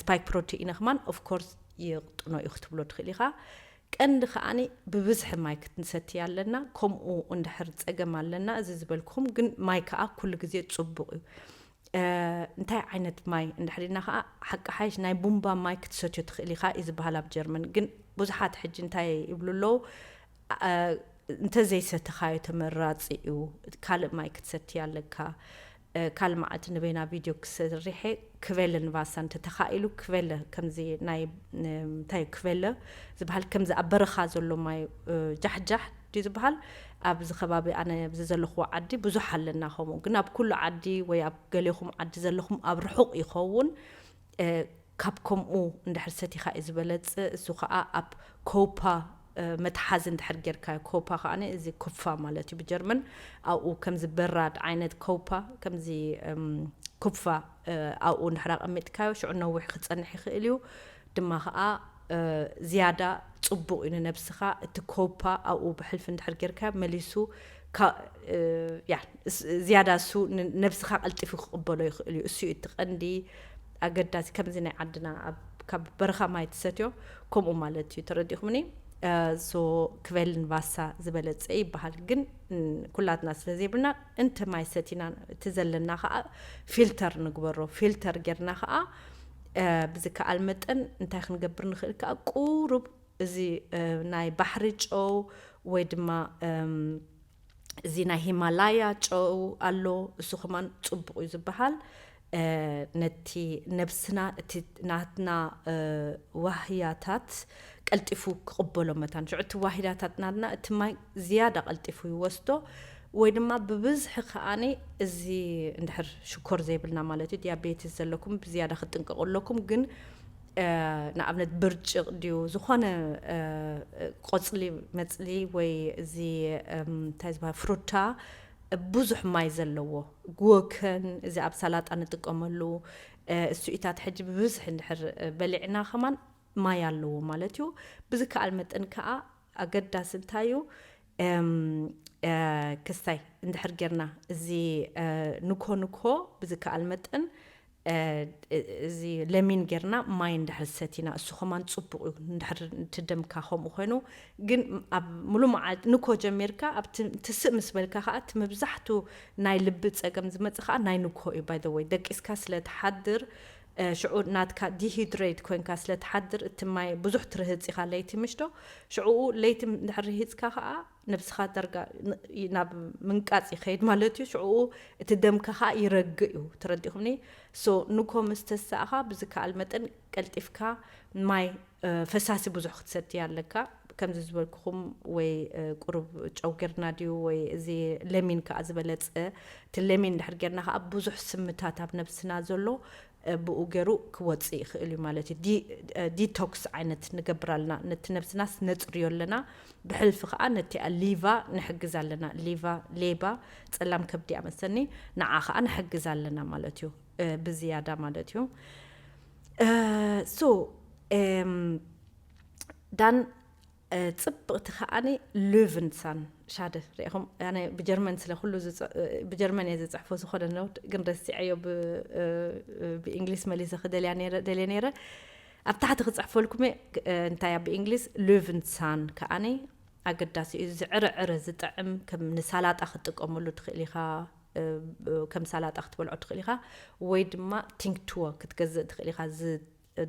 ስፓይክ ፕሮቲኢን ከማን ኦፍኮርስ የቕጥኖ እዩ ክትብሎ ትኽእል ኢኻ። ቀንዲ ከዓኒ ብብዝሒ ማይ ክትንሰቲ ኣለና። ከምኡ እንድሕር ፀገም ኣለና እዚ ዝበልኩም ግን ማይ ከዓ ኩሉ ግዜ ፅቡቕ እዩ። እንታይ ዓይነት ማይ እንድሕር ኢልና ከዓ ሓቂ ሓይሽ ናይ ቡምባ ማይ ክትሰትዮ ትኽእል ኢኻ እዩ ዝበሃል ኣብ ጀርመን። ግን ብዙሓት ሕጂ እንታይ ይብሉ ኣለዉ፣ እንተዘይሰተኻዮ ተመራፂ እዩ ካልእ ማይ ክትሰቲ ኣለካ። ካልእ መዓልቲ ንበይና ቪድዮ ክሰርሐ ክቨለ ንባሳ እንተተኻኢሉ ክቨለ ከምዚ ናይ እንታይ ክቨለ ዝበሃል ከምዚ ኣብ በረኻ ዘሎ ማይ ጃሕጃሕ ድዩ ዝበሃል ኣብዚ ከባቢ ኣነ ኣብዚ ዘለኽዎ ዓዲ ብዙሕ ኣለና። ከምኡ ግን ኣብ ኩሉ ዓዲ ወይ ኣብ ገሌኹም ዓዲ ዘለኹም ኣብ ርሑቕ ይኸውን። እ፣ ካብ ከምኡ እንድሕር ሰቲኻ እዩ ዝበለጽ። እሱ ኸዓ ኣብ ኮፓ፣ እ፣ መትሓዚ እንድሕር ጌርካዮ፣ ኮፓ ኸዓ እዚ ኩፋ ማለት እዩ ብጀርመን። ኣብኡ ከምዚ በራድ ዓይነት ኮፓ፣ ከምዚ፣ እም፣ ኩፋ፣ እ፣ ኣብኡ እንድሕር ኣቐሚጥካዮ፣ ሽዑ ነዊሕ ክጸንሕ ይኽእል እዩ። ድማ ኸዓ፣ እ፣ ዝያዳ ጽቡቕ እዩ ንነብስኻ። እቲ ኮፓ ኣብኡ ብሕልፊ እንድሕር ጌርካዮ፣ መሊሱ ካ-፣ እ፣ ያ፣ እስ-፣ ዝያዳ እሱ ን-፣ ነብስኻ ቀልጢፉ ክቕበሎ ይኽእል እዩ። እሱ እዩ እቲ ቀንዲ ኣገዳሲ። ከምዚ ናይ ዓድና ኣብ፣ ካብ በረኻ ማይ ትሰትዮ፣ ከምኡ ማለት እዩ። ተረዲኹምኒ? እ፣ ሶ ክቨልን ቫሳ ዝበለጸ ይበሃል። ግን፣ ን-፣ ኩላትና ስለ ዘይብልና፣ እንተ ማይ ሰቲና፣ እቲ ዘለና ኸዓ ፊልተር ንግበሮ። ፊልተር ጌርና ኸዓ፣ እ፣ ብዝከኣል መጠን እንታይ ክንገብር ንኽእል ከኣ፣ ቁሩብ እዚ፣ እ፣ ናይ ባሕሪ ጨው ወይ ድማ፣ እም፣ እዚ ናይ ሂማላያ ጨው ኣሎ። እሱ ከማን ጽቡቕ እዩ ዝበሃል። እ፣ ነቲ ነብስና፣ እቲ ናትና፣ እ፣ ዋህያታት ቀልጢፉ ክቕበሎ መታን። ሽዑ እቲ ዋህያታት ናትና እቲ ማይ ዝያዳ ቀልጢፉ ይወስዶ፣ ወይ ድማ ብብዝሒ ከኣኒ፣ እዚ እንድሕር ሽኮር ዘይብልና ማለት እዩ፣ ዲያቤትስ ዘለኩም ብዝያዳ ክትጥንቀቑ ኣለኩም። ግን፣ እ፣ ንኣብነት ብርጭቕ ድዩ፣ ዝኾነ፣ እ፣ ቆጽሊ መጽሊ ወይ እዚ፣ እም፣ እንታይ ዝበሃል፣ ፍሩታ፣ ብዙሕ ማይ ዘለዎ፣ ጉወከን፣ እዚ ኣብ ሳላጣ ንጥቀመሉ፣ እ፣ እሱኢታት ሕጂ ብብዝሒ እንድሕር በሊዕና ከማን ማይ ኣለዎ ማለት እዩ። ብዝከኣል መጠን ከኣ ኣገዳሲ እንታይ እዩ? እም፣ እ፣ ክስታይ እንድሕር ጌርና፣ እዚ፣ እ፣ ንኮ ንኮ ብዝከኣል መጠን፣ እ፣ እዚ ለሚን ጌርና ማይ እንድሕር ሰቲና፣ እሱ ከማን ጽቡቕ እዩ። እንድሕር እቲ ደምካ ከምኡ ኮይኑ፣ ግን ኣብ ሙሉ መዓልቲ ንኮ ጀሚርካ፣ ኣብ ት-፣ ትስእ ምስ በልካ ከኣ፣ እቲ መብዛሕቱ ናይ ልቢ ጸገም ዝመጽእ ከኣ ናይ ንኮ እዩ። By the way፣ ደቂስካ ስለ ትሓድር፣ እ፣ ሽዑ ናትካ ዲሂድሬት ኮይንካ ስለ ትሓድር፣ እቲ ማይ ብዙሕ ትርህጽ ኢኻ ለይቲ፣ ምሽ ዶ? ሽዑኡ ለይቲ እንድሕር ርሂጽካ ከኣ፣ ነብስኻ ዳርጋ ን-፣ ይ-፣ ናብ ምንቃጽ ይኸይድ ማለት እዩ። ሽዑኡ እቲ ደምካ ከኣ ይረግእ እዩ። ተረዲኹምኒ? ሶ፣ ንኮ ምስ ተሳእኻ፣ ብዝከኣል መጠን ቀልጢፍካ ማይ፣ እ፣ ፈሳሲ ብዙሕ ክትሰቲ ኣለካ። ከምዚ ዝበልኩኹም፣ ወይ፣ እ፣ ቁሩብ ጨው ጌርና ድዩ፣ ወይ እዚ ለሚን ከኣ ዝበለጸ። እቲ ለሚን እንድሕር ጌርና ከኣ፣ ብዙሕ ስምታት ኣብ ነብስና ዘሎ፣ እ፣ ብኡ ገይሩ ክወጽእ ይኽእል እዩ ማለት እዩ። ዲ-፣ እ፣ ዲቶክስ ዓይነት ንገብር ኣለና። ነቲ ነብስናስ ነጽርዮ ኣለና። ብሕልፊ ከኣ ነቲኣ ሊቫ ንሕግዝ ኣለና። ሊቫ፣ ሌባ፣ ጸላም ከብዲ እያ መሰኒ። ንዓ ከኣ ንሕግዝ ኣለና ማለት እዩ። እ፣ ብዝያዳ ማለት እዩ። እ፣ ሶ፣ እም፣ ዳን፣ እ፣ ጽብቕቲ ከኣኒ ሉቭንሳን ሻደ ሪኢኹም። ኣነ ብጀርመን ስለ ኩሉ ዝጽ-፣ እ፣ ብጀርመን እየ ዝጽሕፎ ዝኾነ ኖት፣ ግን ረሲዐዮ ብ-፣ እ፣ እ፣ ብእንግሊዝ መሊሰ ክደልያ ነይረ፣ ደልየ ነይረ። ኣብ ታሕቲ ክጽሕፈልኩም እየ፣ እ፣ እንታይ እያ ብእንግሊዝ ሉቭንሳን ከኣኒ ኣገዳሲ እዩ። ዝዕረ ዕረ ዝጥዕም፣ ከም ንሳላጣ ክትጥቀመሉ ትኽእል ኢኻ፣ እ፣ ከም ሳላጣ ክትበልዖ ትኽእል ኢኻ፣ ወይ ድማ ቲንክቱወ ክትገዝእ ትኽእል ኢኻ። ዝ-፣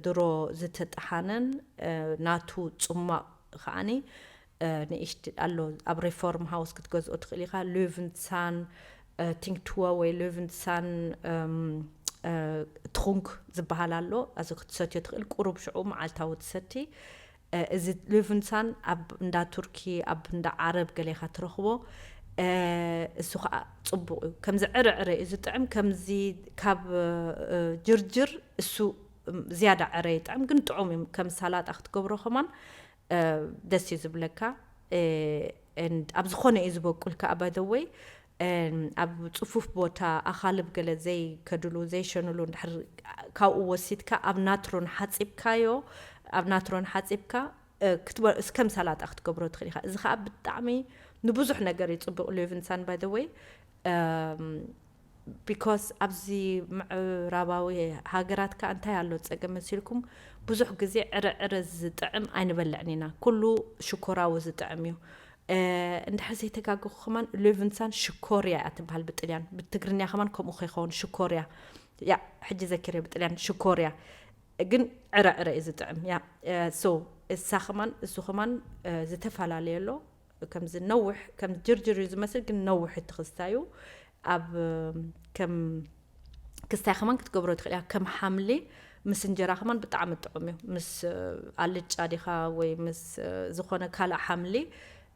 ድሮ ዝተጠሓነን፣ እ፣ ናቱ ጽሟቕ ከኣኒ፣ እ፣ ንእሽት ኣሎ፣ ኣብ ሪፎርም ሃውስ ክትገዝኦ ትኽእል ኢኻ። ሉቭንሳን፣ እ፣ ቲንክቱወ ወይ ሉቭንሳን፣ እም፣ እ፣ ትኹንክ ዝበሃል ኣሎ። እዚ ክትሰትዮ ትኽእል፣ ቁሩብ ሽዑ መዓልታዊ ትሰቲ። እ፣ እዚ ሉቭንሳን ኣብ እንዳ ቱርኪ፣ ኣብ እንዳ ዓረብ ገለ ኢኻ ትረኽቦ። እ፣ እሱ ኸኣ ጽቡቕ እዩ። ከምዚ ዕረ ዕረ እዩ ዝጥዕም። ከምዚ ካብ፣ እ፣ ጅርጅር እሱ፣ እም፣ ዝያዳ ዕረ ይጥዕም፣ ግን ጥዑም እዩ። ከም ሳላጣ ክትገብሮ ከማን፣ እ፣ ደስ እዩ ዝብለካ። እ፣ and ኣብ ዝኾነ እዩ ዝበቁል ከኣ፣ by the way። እም፣ ኣብ ጽፉፍ ቦታ፣ ኣኻልብ ገለ ዘይከድሉ፣ ዘይሸንሉ እንድሕር ካብኡ ወሲድካ ኣብ ናትሮን ሓጺብካዮ፣ ኣብ ናትሮን ሓጺብካ፣ እ፣ ክትበ-፣ እስ-፣ ከም ሳላጣ ክትገብሮ ትኽእል ኢኻ። እዚ ኸኣ ብጣዕሚ ንብዙሕ ነገር እዩ ጽቡቕ፣ ሉቭንሳን፣ by the way። እም፣ ቢኮዝ ኣብዚ ምዕራባዊ ሃገራት ከኣ እንታይ ኣሎ ጸገም መሲልኩም፣ ብዙሕ ግዜ ዕረ ዕረ ዝጥዕም ኣይንበልዕን ኢና። ኩሉ ሽኮራዊ ዝጥዕም እዩ። እ፣ እንድሕር ዘይተጋገኹ ከማን ሉቭንሳን ሽኮርያ እያ ትበሃል ብጥልያን። ብትግርኛ ከማን ከምኡ ከይኸውን ሽኮርያ። ያ፣ ሕጂ ዘኪረ ብጥልያን ሽኮርያ። ግን ዕረ ዕረ እዩ ዝጥዕም። ያ፣ እ፣ ሶ፣ እሳ ከማን፣ እሱ ከማን፣ እ፣ ዝተፈላለየ ኣሎ። ከምዚ ነዊሕ፣ ከም ጅርጅር እዩ ዝመስል፣ ግን ነዊሕ እቲ ክስታዩ። ኣብ፣ ከም ክስታይ ከማን ክትገብሮ ትኽእል ኢኻ። ከም ሓምሊ ምስ እንጀራ ከማን ብጣዕሚ ጥዑም እዩ። ምስ፣ እ፣ ኣልጫ ዲኻ ወይ ምስ፣ እ፣ ዝኾነ ካልእ ሓምሊ፣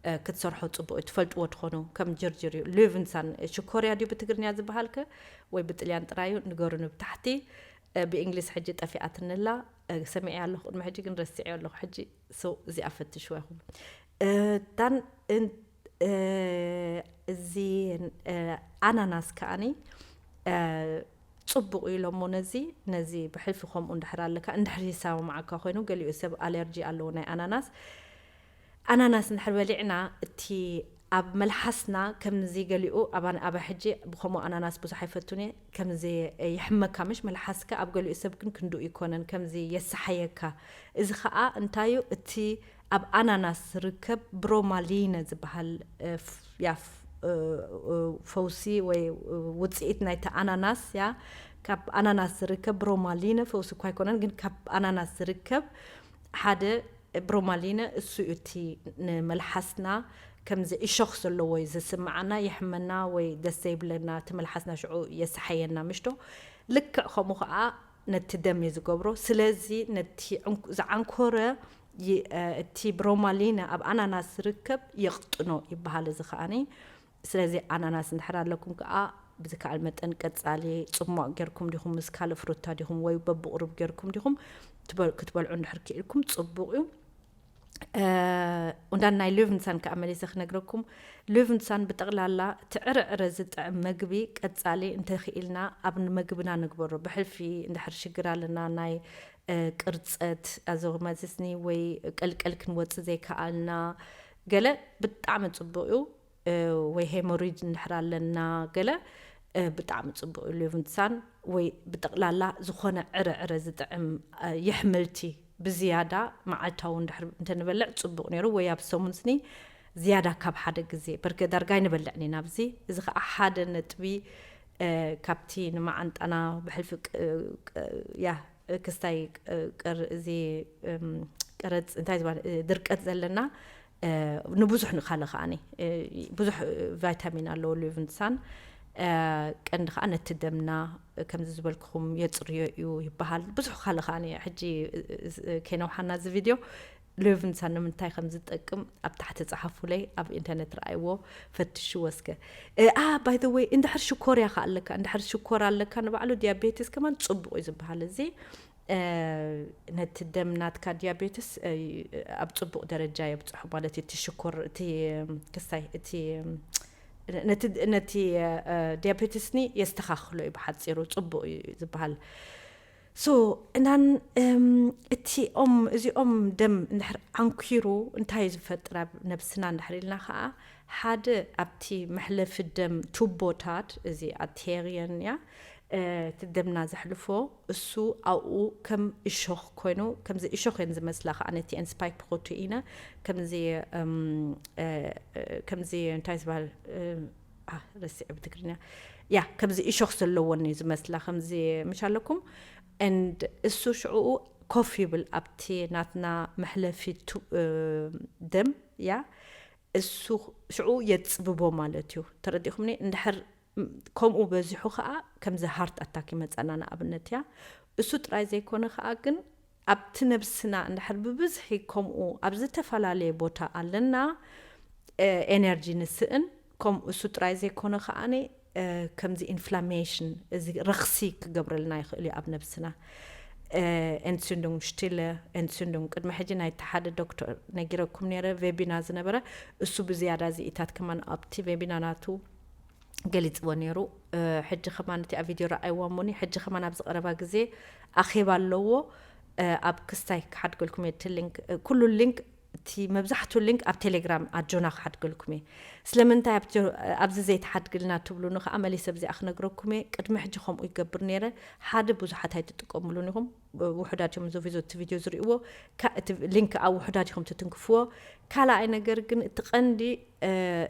እ፣ ክትሰርሖ ጽቡቕ እዩ። ትፈልጥዎ ትኾኑ፣ ከም ጅርጅር እዩ። ሉቭንሳን ሽኮርያ ድዩ ብትግርኛ ዝበሃልከ ወይ ብጥልያን ጥራዩ? ንገሩኒ ብታሕቲ። ብእንግሊዝ ሕጂ ጠፊኣትንላ። ሰሚዐ ኣለኹ ቅድሚ ሕጂ ግን ረሲዐ ኣለኹ። ሕጂ እዚኣ ፈትሽዋ ይኹም። ዳን እዚ ኣናናስ ከኣኒ ጽቡቕ እዩ ኢሎሞ። ነዚ ነዚ ብሕልፊ ከምኡ እንድሕር ኣለካ እንድሕር ይሰማማዓካ ኮይኑ፣ ገሊኡ ሰብ ኣለርጂ ኣለዎ ናይ ኣናናስ። ኣናናስ እንድሕር በሊዕና እቲ ኣብ መልሓስና ከምዚ ገሊኡ ኣባን ኣባ ሕጂ ብከምኡ ኣናናስ ብዙሕ ኣይፈቱን እየ። ከምዚ ይሕመካ ምሽ መልሓስካ፣ ኣብ ገሊኡ ሰብ ግን ክንድኡ ይኮነን ከምዚ የሰሓየካ። እዚ ከዓ እንታዩ እቲ ኣብ ኣናናስ ዝርከብ ብሮማሊነ ዝበሃል ያ ፈውሲ ወይ ውፅኢት ናይቲ ኣናናስ ያ ካብ ኣናናስ ዝርከብ ብሮማሊነ ፈውሲ እኳ ኣይኮነን ግን ካብ ኣናናስ ዝርከብ ሓደ ብሮማሊነ እሱ እዩ እቲ ንመልሓስና ከምዚ እሾኽ ዘለዎ እዩ ዝስምዓና፣ ይሕመና ወይ ደስ ዘይብለና፣ እቲ መልሓስና ሽዑ የሰሓየና ምሽቶ። ልክዕ ከምኡ ከዓ ነቲ ደም እዩ ዝገብሮ። ስለዚ ነቲ ዝዓንኮረ እቲ ብሮማሊነ ኣብ ኣናናስ ዝርከብ የቕጥኖ ይበሃል። እዚ ከዓኒ ስለዚ ኣናናስ እንድሕር ኣለኩም ከዓ ብዝከኣል መጠን ቀፃሊ ፅሟቕ ጌርኩም ዲኹም ምስ ካልእ ፍሩታ ዲኹም ወይ በብቑሩብ ጌርኩም ዲኹም ክትበልዑ እንድሕር ክኢልኩም ፅቡቕ እዩ። እንዳን ናይ ሉቭንሳን ከዓ መሊሰ ክነግረኩም። ሉቭንሳን ብጠቕላላ እቲ ዕረዕረ ዝጥዕም መግቢ ቀፃሊ እንተኽኢልና ኣብ መግብና ንግበሮ። ብሕልፊ እንድሕር ሽግር ኣለና ናይ ቅርፀት ኣዞማዝስኒ ወይ ቀልቀል ክንወፅ ዘይከኣልና ገለ ብጣዕሚ ፅቡቕ እዩ። ወይ ሄሞሪጅ እንድሕር ኣለና ገለ ብጣዕሚ ፅቡቅ እዩ ሌቭንትሳን ወይ ብጠቅላላ ዝኮነ ዕረ ዕረ ዝጥዕም የሕምልቲ ብዝያዳ መዓልታዊ እንተንበልዕ ፅቡቅ ነይሩ። ወይ ኣብ ሰሙን ስኒ ዝያዳ ካብ ሓደ ግዜ በርከ ዳርጋ ኣይንበልዕን ኢና ኣብዚ። እዚ ከዓ ሓደ ነጥቢ ካብቲ ንመዓንጣና ብሕልፊ ያ ክስታይ እዚ ቅረፅ እንታይ ዝበሃል ድርቀት ዘለና ንብዙሕ ንካለ ከዓኒ ብዙሕ ቫይታሚን ኣለዎ ሉቭንሳን። ቀንዲ ከዓ ነቲ ደምና ከምዚ ዝበልክኹም የፅርዮ እዩ ይበሃል። ብዙሕ ካለ ከዓኒ ሕጂ ከይነውሓና እዚ ቪድዮ ሉቭንሳን ንምንታይ ከም ዝጠቅም ኣብ ታሕቲ ፀሓፉለይ፣ ኣብ ኢንተርነት ረኣይዎ፣ ፈትሽዎ እስከ። ኣ ባይ ዘ ወይ እንድሕር ሽኮር ያኻ ኣለካ፣ እንድሕር ሽኮር ኣለካ ንባዕሉ ዲያቤትስ ከማን ፅቡቕ እዩ ዝበሃል። እዚ ነቲ ደም ናትካ ዲያቤትስ ኣብ ፅቡቕ ደረጃ የብፅሖ ማለት እዩ። እቲ ሽኮር እቲ ክስታይ እቲ ነቲ ነቲ ዲያቤትስኒ የስተኻኽሎ እዩ ብሓፂሩ፣ ፅቡቕ እዩ ዝበሃል። ሶ እናን እቲኦም እዚኦም ደም እንድሕር ዓንኪሩ እንታይ እዩ ዝፈጥር ኣብ ነብስና እንድሕር ኢልና ከዓ ሓደ ኣብቲ መሕለፊ ደም ቱቦታት እዚ ኣርቴሪየን እያ እቲ ደምና ዘሕልፎ እሱ ኣብኡ ከም እሾኽ ኮይኑ ከምዚ እሾኽ እየን ዝመስላ ከዓ ነቲ ኤን ስፓይክ ፕሮቲኢነ ከምዚ ከምዚ እንታይ ዝበሃል ረሲዐ ብትግርኛ ያ ከምዚ እሾኽ ዘለዎን እዩ ዝመስላ ከምዚ ምሽ ኣለኩም and እሱ ሽዕኡ ኮፍ ይብል ኣብቲ ናትና መሕለፊ ደም ያ እሱ ሽዕኡ የፅብቦ ማለት እዩ። ተረዲኹምኒ? እንድሕር ከምኡ በዚሑ ከዓ ከምዚ ሃርት ኣታክ ይመፀና ንኣብነት እያ። እሱ ጥራይ ዘይኮነ ከዓ ግን ኣብቲ ነብስና እንድሕር ብብዝሒ ከምኡ ኣብ ዝተፈላለየ ቦታ ኣለና ኤነርጂ ንስእን ከምኡ እሱ ጥራይ ዘይኮነ ከዓኒ ከምዚ ኢንፍላሜሽን እዚ ረኽሲ ክገብረልና ይኽእል እዩ ኣብ ነብስና። Entzündungsstille Entzündung ቅድሚ ሕጂ ናይቲ ሓደ ዶክተር ነጊረኩም ነረ ቬቢና ዝነበረ እሱ ብዝያዳ ዝኢታት ከማን ኣብቲ ቬቢና ናቱ ገሊፅዎ ነይሩ። ሕጂ ከማን እቲ ኣብ ቪድዮ ረኣይዋ እሞኒ ሕጂ ከማን ኣብ ዝቀረባ ግዜ ኣኼባ ኣለዎ። ኣብ ክስታይ ክሓድገልኩም እየ እቲ ሊንክ ኩሉ ሊንክ እቲ መብዛሕቱ ሊንክ ኣብ ቴሌግራም ኣጆና ክሓድገልኩም እየ። ስለምንታይ ኣብዚ ዘይትሓድግልና ትብሉኒ ከዓ መሊሰ ኣብዚኣ ክነግረኩም እየ። ቅድሚ ሕጂ ከምኡ ይገብር ነይረ። ሓደ ብዙሓት ኣይትጥቀምሉን ኢኹም። ውሑዳት እዮም እዚ ቪድዮ ዝርእይዎ። እቲ ሊንክ ኣብ ውሑዳት ኢኹም ትትንክፍዎ። ካልኣይ ነገር ግን እቲ ቀንዲ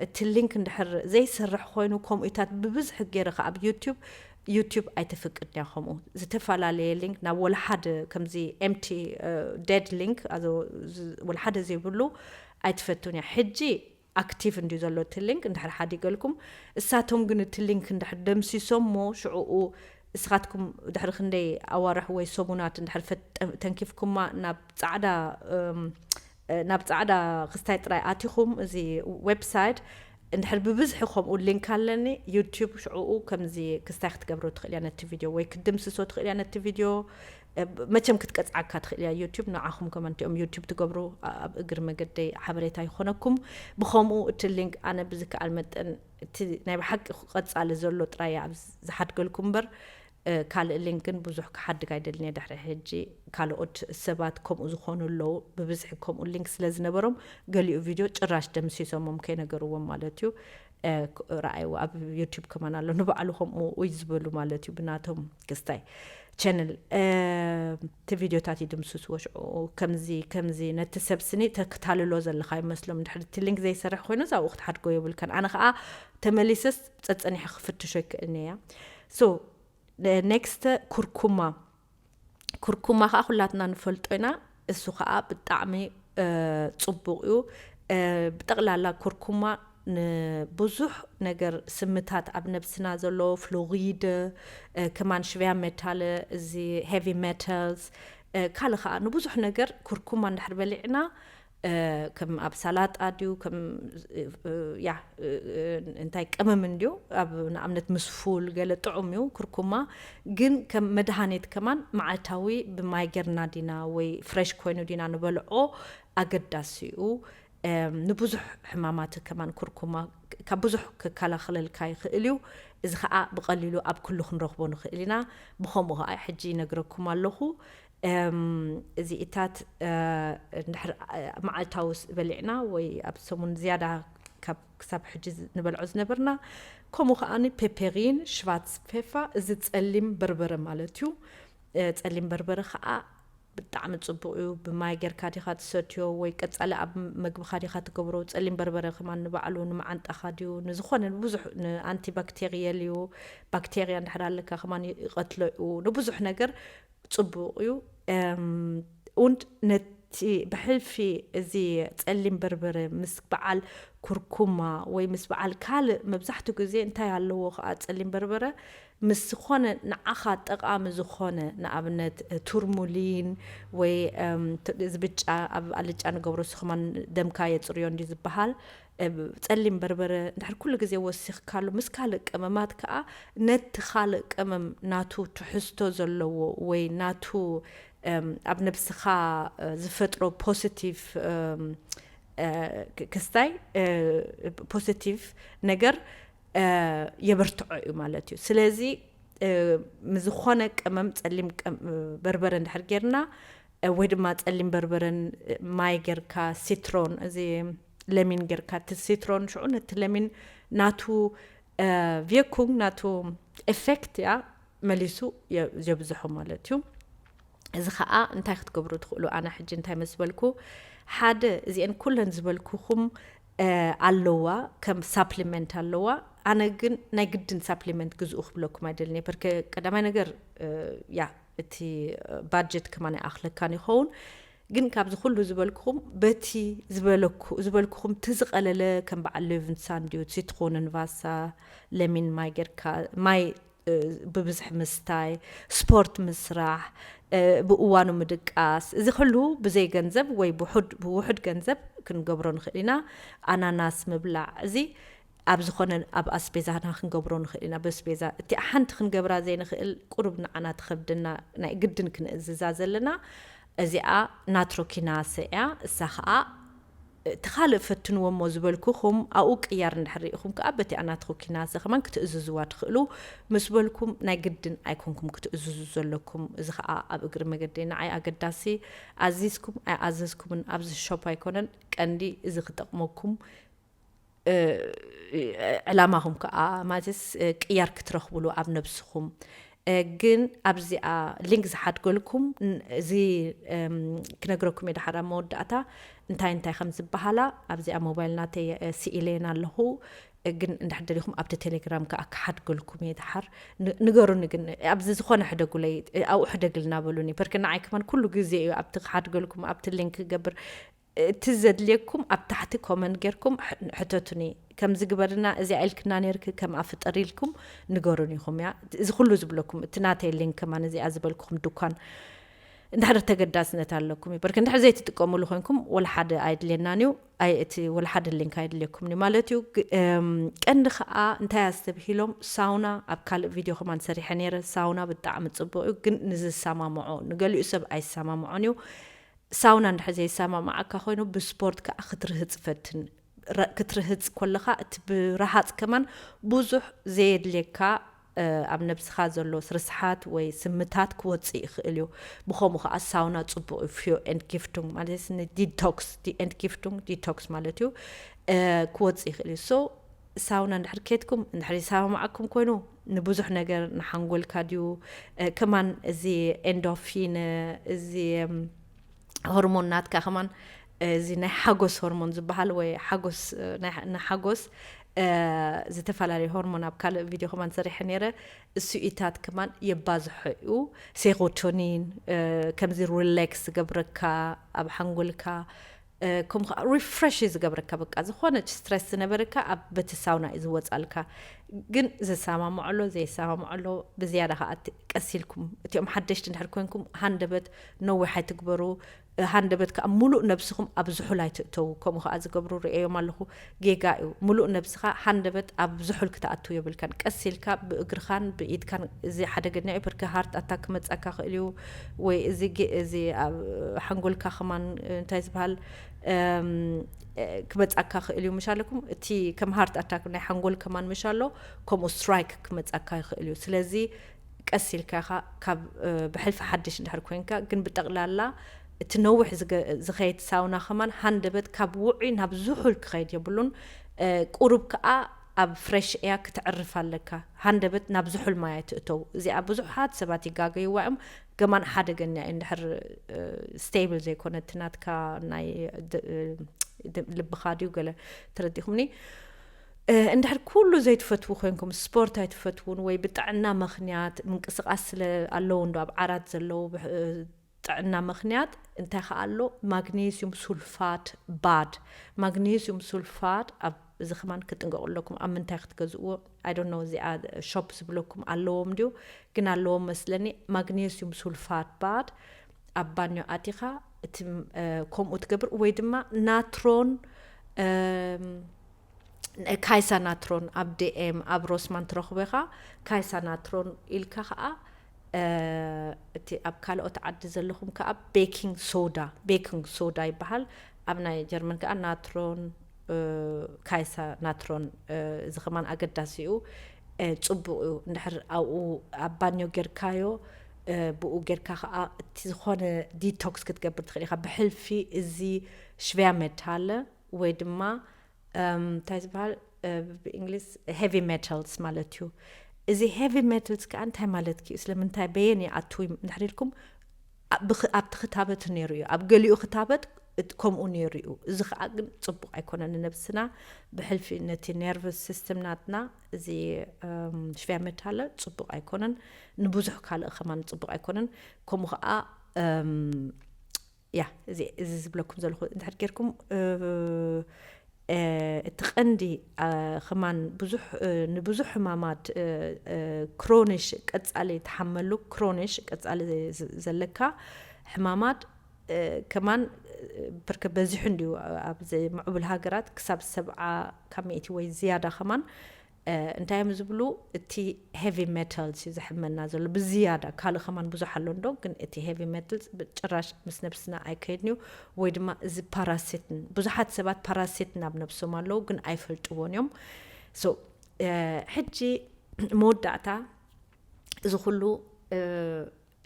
እቲ ሊንክ እንድሕር ዘይሰርሕ ኮይኑ ከምኡታት ብብዝሒ ገይረ ከዓ ኣብ ዩቲዩብ ዩቲዩብ ኣይተፍቅድን እያ። ከምኡ ዝተፈላለየ ሊንክ ናብ ወላ ሓደ ከምዚ ኤምቲ ዴድ ሊንክ ወላ ሓደ ዘይብሉ ኣይትፈቱን እያ። ሕጂ ኣክቲቭ እንድዩ ዘሎ እቲ ሊንክ እንድሕር ሓዲገልኩም እሳቶም ግን እቲ ሊንክ እንድሕር ደምሲሶሞ ሽዕኡ እስኻትኩም ድሕሪ ክንደይ ኣዋርሕ ወይ ሰሙናት እንድሕር ተንኪፍኩማ ናብ ፃዕዳ ናብ ፃዕዳ ክስታይ ጥራይ ኣቲኹም እዚ ዌብሳይት እንድሕር ብብዝሒ ከምኡ ሊንክ ኣለኒ ዩቲዩብ ሽዕኡ ከምዚ ክስታይ ክትገብሮ ትኽእል እያ ነቲ ቪድዮ ወይ ክትድምስሶ ትኽእል እያ ነቲ ቪድዮ። መቸም ክትቀፅዓካ ትኽእል እያ ዩቲዩብ። ንዓኹም ከመ እንቲኦም ዩቲዩብ ትገብሩ ኣብ እግሪ መገደይ ሓበሬታ ይኾነኩም። ብኸምኡ እቲ ሊንክ ኣነ ብዝከኣል መጠን እቲ ናይ ብሓቂ ቀፃሊ ዘሎ ጥራይ ኣብ ዝሓድገልኩም እምበር ካልእ ሊንክ ግን ብዙሕ ክሓድግ ኣይደልን እየ። ድሕሪ ሕጂ ካልኦት ሰባት ከምኡ ዝኾኑ ኣለዉ። ብብዝሒ ከምኡ ሊንክ ስለ ዝነበሮም ገሊኡ ቪድዮ ጭራሽ ደምሲሶሞም ከይነገርዎም ማለት እዩ። ረኣይዎ ኣብ ዩቲዩብ ከማን ኣሎ ንባዕሉ ከምኡ ውይ ዝበሉ ማለት እዩ ብናቶም ክስታይ ቸነል እቲ ቪድዮታት ይድምስስዎ ሽዑ ከምዚ ከምዚ ነቲ ሰብ ስኒ ተክታልሎ ዘለካ ይመስሎም። ድሕሪ እቲ ሊንክ ዘይሰርሕ ኮይኑ እዛብኡ ክትሓድጎ የብልካን። ኣነ ከዓ ተመሊሰስ ፀፀኒሐ ክፍትሾ ይክእልኒ እያ። ሶ ኔክስት ኩርኩማ። ኩርኩማ ከዓ ኩላትና ንፈልጦ ኢና። እሱ ከዓ ብጣዕሚ ፅቡቅ እዩ። ብጠቅላላ ኩርኩማ ንብዙሕ ነገር ስምታት ኣብ ነብስና ዘሎ ፍሎሪድ ከማን ሽብያ ሜታል እዚ ሄቪ ሜታልስ ካልእ ከዓ ንብዙሕ ነገር ኩርኩማ እንድሕር በሊዕና ከም ኣብ ሳላጣ ድዩ ከም ያ እንታይ ቅመም እንድዩ ኣብ ንኣብነት ምስ ፉል ገለ ጥዑም እዩ ኩርኩማ። ግን ከም መድሃኒት ከማን መዓልታዊ ብማይ ጌርና ዲና ወይ ፍሬሽ ኮይኑ ዲና ንበልዖ ኣገዳሲ እዩ። ንብዙሕ ሕማማት ከማን ኩርኩማ ካብ ብዙሕ ክከላኸለልካ ይኽእል እዩ። እዚ ከዓ ብቐሊሉ ኣብ ኩሉ ክንረኽቦ ንኽእል ኢና። ብኸምኡ ከዓ ሕጂ ይነግረኩም ኣለኹ። እዚኢታት እንድሕር መዓልታዊ በሊዕና ወይ ኣብ ሰሙን ዝያዳ ካብ ክሳብ ሕጂ ንበልዖ ዝነበርና ከምኡ ከዓኒ ፔፐሪን ሽቫትስ ፔፋ እዚ ጸሊም በርበረ ማለት እዩ። ጸሊም በርበረ ከዓ ብጣዕሚ ጽቡቕ እዩ። ብማይ ጌርካ ዲኻ ትሰትዮ ወይ ቀጻሊ ኣብ መግብኻ ዲኻ ትገብሮ? ጸሊም በርበረ ከማን ንባዕሉ ንመዓንጣኻ ድዩ ንዝኾነ ብዙሕ ንኣንቲባክቴሪየል እዩ። ባክቴርያ እንድሕር ኣለካ ከማን ይቐትሎ እዩ። ንብዙሕ ነገር ጽቡቕ እዩ። Und ነቲ ብሕልፊ እዚ ጸሊም በርበረ ምስ በዓል ኩርኩማ ወይ ምስ በዓል ካልእ መብዛሕትኡ ግዜ እንታይ ኣለዎ ከኣ ጸሊም በርበረ ምስ ዝኾነ ንዓኻ ጠቓሚ ዝኾነ ንኣብነት ቱርሙሊን ወይ እዚ ብጫ ኣብ ኣልጫ ንገብሮ ስኽማን ደምካ የጽርዮ እንዲ ዝበሃል ጸሊም በርበረ እንድሕር ኩሉ ግዜ ወሲኽካሉ ምስ ካልእ ቀመማት ከኣ ነቲ ካልእ ቀመም ናቱ ትሕዝቶ ዘለዎ ወይ ናቱ ኣብ ነብስኻ ዝፈጥሮ ፖዚቲቭ ክስታይ ፖዚቲቭ ነገር የበርትዖ እዩ ማለት እዩ። ስለዚ ምዝኾነ ቀመም ጸሊም በርበረ እንድሕር ጌርና ወይ ድማ ጸሊም በርበረን ማይ ጌርካ ሲትሮን እዚ ለሚን ጌርካ እቲ ሲትሮን ሽዑ ነቲ ለሚን ናቱ ቪኩንግ ናቱ ኤፌክት እያ መሊሱ የብዝሖ ማለት እዩ። እዚ ከዓ እንታይ ክትገብሩ ትኽእሉ ኣነ ሕጂ እንታይ መስበልኩ ሓደ እዚአን ኩለን ዝበልኩኹም ኣለዋ ከም ሳፕሊመንት ኣለዋ። ኣነ ግን ናይ ግድን ሳፕሊመንት ግዝኡ ክብለኩም ኣይደልን እየ። በርከ ቀዳማይ ነገር ያ እቲ ባጀት ከማን ኣይኣኽለካን ይኸውን። ግን ካብዚ ኩሉ ዝበልኩኹም በቲ ዝበለኩ ዝበልኩኹም እቲ ዝቐለለ ከም በዓል ሌቪንሳን ድዩ ሲትሮንን ቫሳ ለሚን ማይ ጌርካ ማይ ብብዝሒ ምስታይ፣ ስፖርት ምስራሕ፣ ብእዋኑ ምድቃስ፣ እዚ ኩሉ ብዘይ ገንዘብ ወይ ብውሑድ ገንዘብ ክንገብሮ ንኽእል ኢና። ኣናናስ ምብላዕ፣ እዚ ኣብ ዝኾነ ኣብ ኣስቤዛና ክንገብሮ ንኽእል ኢና። በስቤዛ እቲ ሓንቲ ክንገብራ ዘይንኽእል ቁሩብ ንዓና ትኸብደና ናይ ግድን ክንእዝዛ ዘለና እዚኣ ናትሮኪናሰ እያ። እሳ ኸዓ እቲ ካልእ ፈትንዎ እሞ ዝበልኩኹም ኣብኡ ቅያር እንድሕር ርኢኹም ከኣ በቲ ኣናትሮኪናሰ ከማን ክትእዝዝዋ ትኽእሉ። ምስ በልኩም ናይ ግድን ኣይኮንኩም ክትእዝዙ ዘለኩም። እዚ ኸዓ ኣብ እግሪ መገዲ ንዓይ ኣገዳሲ። ኣዚዝኩም ኣይኣዘዝኩምን ኣብዚ ሾፕ ኣይኮነን ቀንዲ እዚ ክጠቕመኩም ዕላማኹም ከዓ ማለትስ ቅያር ክትረኽብሉ ኣብ ነብስኹም ግን ኣብዚኣ ሊንክ ዝሓድገልኩም እዚ ክነግረኩም እየ ደሓር ኣብ መወዳእታ እንታይ እንታይ ከም ዝበሃላ ኣብዚኣ ሞባይል ናተይ ስኢለየን ኣለኹ። ግን እንድሕር ደሊኹም ኣብቲ ቴሌግራም ከዓ ክሓድገልኩም እየ ደሓር ንገሩኒ። ግን ኣብዚ ዝኾነ ሕደጉለይ ኣብኡ ሕደግልና በሉኒ። በርክ ንዓይ ከማን ኩሉ ግዜ እዩ ኣብቲ ክሓድገልኩም ኣብቲ ሊንክ ክገብር እቲ ዘድልየኩም ኣብ ታሕቲ ኮመንት ጌርኩም ሕተቱኒ። ከምዚ ግበርና እዚኣ ኢልክና ነርክ ከም ኣፍጠር ኢልኩም ንገሩን ኢኹም እያ። እዚ ኩሉ ዝብለኩም እቲ ናተይ ሊንክ ከማን እዚኣ ዝበልኩኹም ድኳን እንድሕር ተገዳስነት ኣለኩም እዩ። በርክ እንድሕር ዘይትጥቀምሉ ኮይንኩም ወላ ሓደ ኣይድልየናን እዩ። ኣይ እቲ ወላ ሓደ ሊንክ ኣይድልየኩም እዩ ማለት እዩ። ግ- እም፣ ቀንዲ ከዓ እንታይ ኣስተብሂሎም፣ ሳውና ኣብ ካልእ ቪድዮ ከማን ሰሪሐ ነይረ። ሳውና ብጣዕሚ ፅቡቅ እዩ፣ ግን ንዝሰማምዖ፣ ንገሊኡ ሰብ ኣይሰማምዖን እዩ። ሳውና እንድሕር ዘይሰማምዓካ ኮይኑ ብስፖርት ከዓ ክትርህፅ ፈትን። ረ- ክትርህፅ ከለካ እቲ ብረሃፅ ከማን ብዙሕ ዘየድልየካ ኣብ ነብስኻ ዘሎ ስርስሓት ወይ ስምታት ክወፅእ ይኽእል እዩ። ብኸምኡ ከዓ ሳውና ፅቡቅ እዩ። ፊዮ ኤንትጊፍቱንግ ማለት ንዲቶክስ፣ ዲ ኤንትጊፍቱንግ ዲቶክስ ማለት እዩ። ክወፅእ ይኽእል እዩ። ሶ ሳውና እንድሕር ኬድኩም፣ እንድሕር ይሰማማዓኩም ኮይኑ፣ ንብዙሕ ነገር፣ ንሓንጎልካ ድዩ፣ ከማን እዚ ኤንዶፊን፣ እዚ ሆርሞን ናትካ ከማን፣ እዚ ናይ ሓጎስ ሆርሞን ዝበሃል ወይ ሓጎስ፣ ንሓጎስ ዝተፈላለዩ ሆርሞን ኣብ ካልእ ቪድዮ ከማን ሰሪሐ ነይረ። እሱኢታት ከማን የባዝሖ እዩ። ሴሮቶኒን፣ ከምዚ ሪላክስ ዝገብረካ፣ ኣብ ሓንጎልካ፣ ከምኡ ከዓ ሪፍረሽ እዩ ዝገብረካ። በቃ ዝኾነ ስትረስ ዝነበረካ ኣብ በቲ ሳውና እዩ ዝወፃልካ። ግን ዝሰማምዖ ኣሎ፣ ዘይሰማምዖ ኣሎ። ብዝያዳ ከዓ ቀስ ኢልኩም እቲኦም ሓደሽቲ እንድሕር ኮይንኩም ሃንደበት ነዊሕ ኣይትግበሩ። ሃንደበት ከዓ ሙሉእ ነብስኹም ኣብ ዝሑል ኣይትእተዉ። ከምኡ ከዓ ዝገብሩ ርእዮም ኣለኹ። ጌጋ እዩ። ሙሉእ ነብስኻ ሃንደበት ኣብ ዝሑል ክትኣትው የብልካን። ቀስ ኢልካ ብእግርኻን ብኢድካን፣ እዚ ሓደገኛ እዩ። ብርክ ሃርት ኣታክ ክመጻካ ክእል እዩ። ወይ እዚ ጌ- እዚ ኣብ ሓንጎልካ ከማን እንታይ ዝበሃል ክመጻካ ክእል እዩ። ምሽ ኣለኩም እቲ ከም ሃርት ኣታክ ናይ ሓንጎል ከማን ምሽ ኣሎ፣ ከምኡ ስትራይክ ክመጻካ ይኽእል እዩ። ስለዚ ቀስ ኢልካ ኢኻ ካብ ብሕልፊ ሓድሽ እንድሕር ኮይንካ። ግን ብጠቕላላ እቲ ነዊሕ ዝኸይድ ሳውና ከማን ሃንደበት ካብ ውዑይ ናብ ዝሑል ክኸይድ የብሉን። ቁሩብ ከዓ ኣብ ፍሬሽ ኤያ ክትዕርፍ ኣለካ። ሃንደበት ናብ ዝሑል ማይ ኣይትእተው። እዚኣ ብዙሓት ሰባት ይጋገይዋ እዮም። ገማን ሓደገኛ እዩ። እንድሕር ስቴብል ዘይኮነ እቲ ናትካ ናይ ልብኻ ድዩ ገለ፣ ተረዲኹምኒ? እንድሕር ኩሉ ዘይትፈትዉ ኮይንኩም፣ ስፖርት ኣይትፈትዉን ወይ ብጥዕና ምኽንያት ምንቅስቃስ ስለ ኣለዉ እንዶ ኣብ ዓራት ዘለዉ ጥዕና ምኽንያት እንታይ ከኣ ኣሎ? ማግኔዚዩም ሱልፋት ባድ። ማግኔዚዩም ሱልፋት ኣብ እዚ ከማን ክትጥንቀቁ ኣለኩም። ኣብ ምንታይ ክትገዝእዎ? I don't know፣ እዚኣ ሾፕ ዝብለኩም ኣለዎም ድዩ? ግን ኣለዎም መስለኒ። ማግኔዚዩም ሱልፋት ባድ ኣብ ባኞ ኣቲኻ እቲ ከምኡ ትገብር፣ ወይ ድማ ናትሮን ካይሳ ናትሮን ኣብ ዲኤም ኣብ ሮስማን ትረኽቦ ኢኻ። ካይሳ ናትሮን ኢልካ ከዓ እቲ ኣብ ካልኦት ዓዲ ዘለኹም ከዓ ቤኪንግ ሶዳ፣ ቤኪንግ ሶዳ ይበሃል። ኣብ ናይ ጀርመን ከዓ ናትሮን፣ ካይሳ ናትሮን፣ እዚ ከማን ኣገዳሲ እዩ። ፅቡቅ እዩ እንድሕር ኣብኡ ኣብ ባኞ ጌርካዮ። ብኡ ጌርካ ከዓ እቲ ዝኾነ ዲቶክስ ክትገብር ትኽእል ኢኻ። ብሕልፊ እዚ ሽቪያ ሜታለ ወይ ድማ እንታይ ዝበሃል ብእንግሊዝ ሄቪ ሜታልስ ማለት እዩ። እዚ ሄቪ ሜታልስ ከዓ እንታይ ማለት እዩ? ስለምንታይ በየን ይኣትው እንድሕር ኢልኩም፣ ኣብቲ ክታበት ነይሩ እዩ። ኣብ ገሊኡ ክታበት ከምኡ ነይሩ እዩ። እዚ ከዓ ግን ፅቡቅ ኣይኮነን ንነብስና። ብሕልፊ ነቲ ነርቨስ ሲስተም ናትና እዚ ሽቪያ ሜታለ ፅቡቅ ኣይኮነን። ንብዙሕ ካልእ ከማን ፅቡቅ ኣይኮነን። ከምኡ ከዓ ያ እዚ እዚ ዝብለኩም ዘለኹ እንድሕር ጌርኩም እቲ ቀንዲ ከማን ብዙሕ ንብዙሕ ሕማማት ክሮኒሽ ቀጻሊ ትሓመሉ ክሮኒሽ ቀጻሊ ዘለካ ሕማማት ከማን ብርክ በዚሑ እንዲዩ። ኣብ ምዕቡል ሃገራት ክሳብ ሰብዓ ካብ ሚእቲ ወይ ዝያዳ ከማን እንታይ እዮም ዝብሉ? እቲ ሄቪ ሜታልስ እዩ ዘሕመና ዘሎ ብዝያዳ። ካልእ ከማን ብዙሕ ኣሎ እንዶ፣ ግን እቲ ሄቪ ሜታልስ ጭራሽ ምስ ነብስና ኣይከይድን እዩ። ወይ ድማ እዚ ፓራሲትን፣ ብዙሓት ሰባት ፓራሲትን ኣብ ነብሶም ኣለዉ ግን ኣይፈልጥዎን እዮም። ሶ ሕጂ መወዳእታ እዚ ኩሉ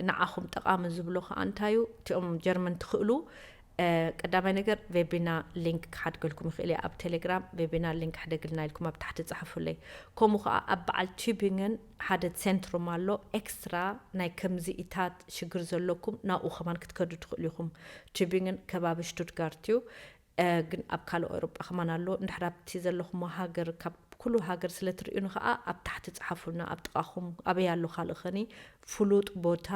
ንዓኹም ጠቓሚ ዝብሎ ከዓ እንታይ እዩ? እቲኦም ጀርመን ትኽእሉ ቀዳማይ ነገር ቬቢና ሊንክ ክሓድገልኩም ይኽእል እየ። ኣብ ቴሌግራም ቬቢና ሊንክ ሕደግልና ኢልኩም ኣብ ታሕቲ ጸሓፉለይ። ከምኡ ከዓ ኣብ በዓል ቱቢንገን ሓደ ሴንትሩም ኣሎ ኤክስትራ ናይ ከምዚኢታት ሽግር ዘለኩም ናብኡ ከማን ክትከዱ ትኽእሉ ኢኹም። ቱቢንገን ከባቢ ሽቱትጋርት እዩ። ግን ኣብ ካልእ ኤውሮጳ ከማን ኣሎ። እንድሕር ኣብቲ ዘለኹሞ ሃገር ካብ ኩሉ ሃገር ስለ ትርእዩኒ ከኣ ኣብ ታሕቲ ጸሓፉልና። ኣብ ጥቓኹም ኣበይ ኣሎ ካልእ ኸኒ ፍሉጥ ቦታ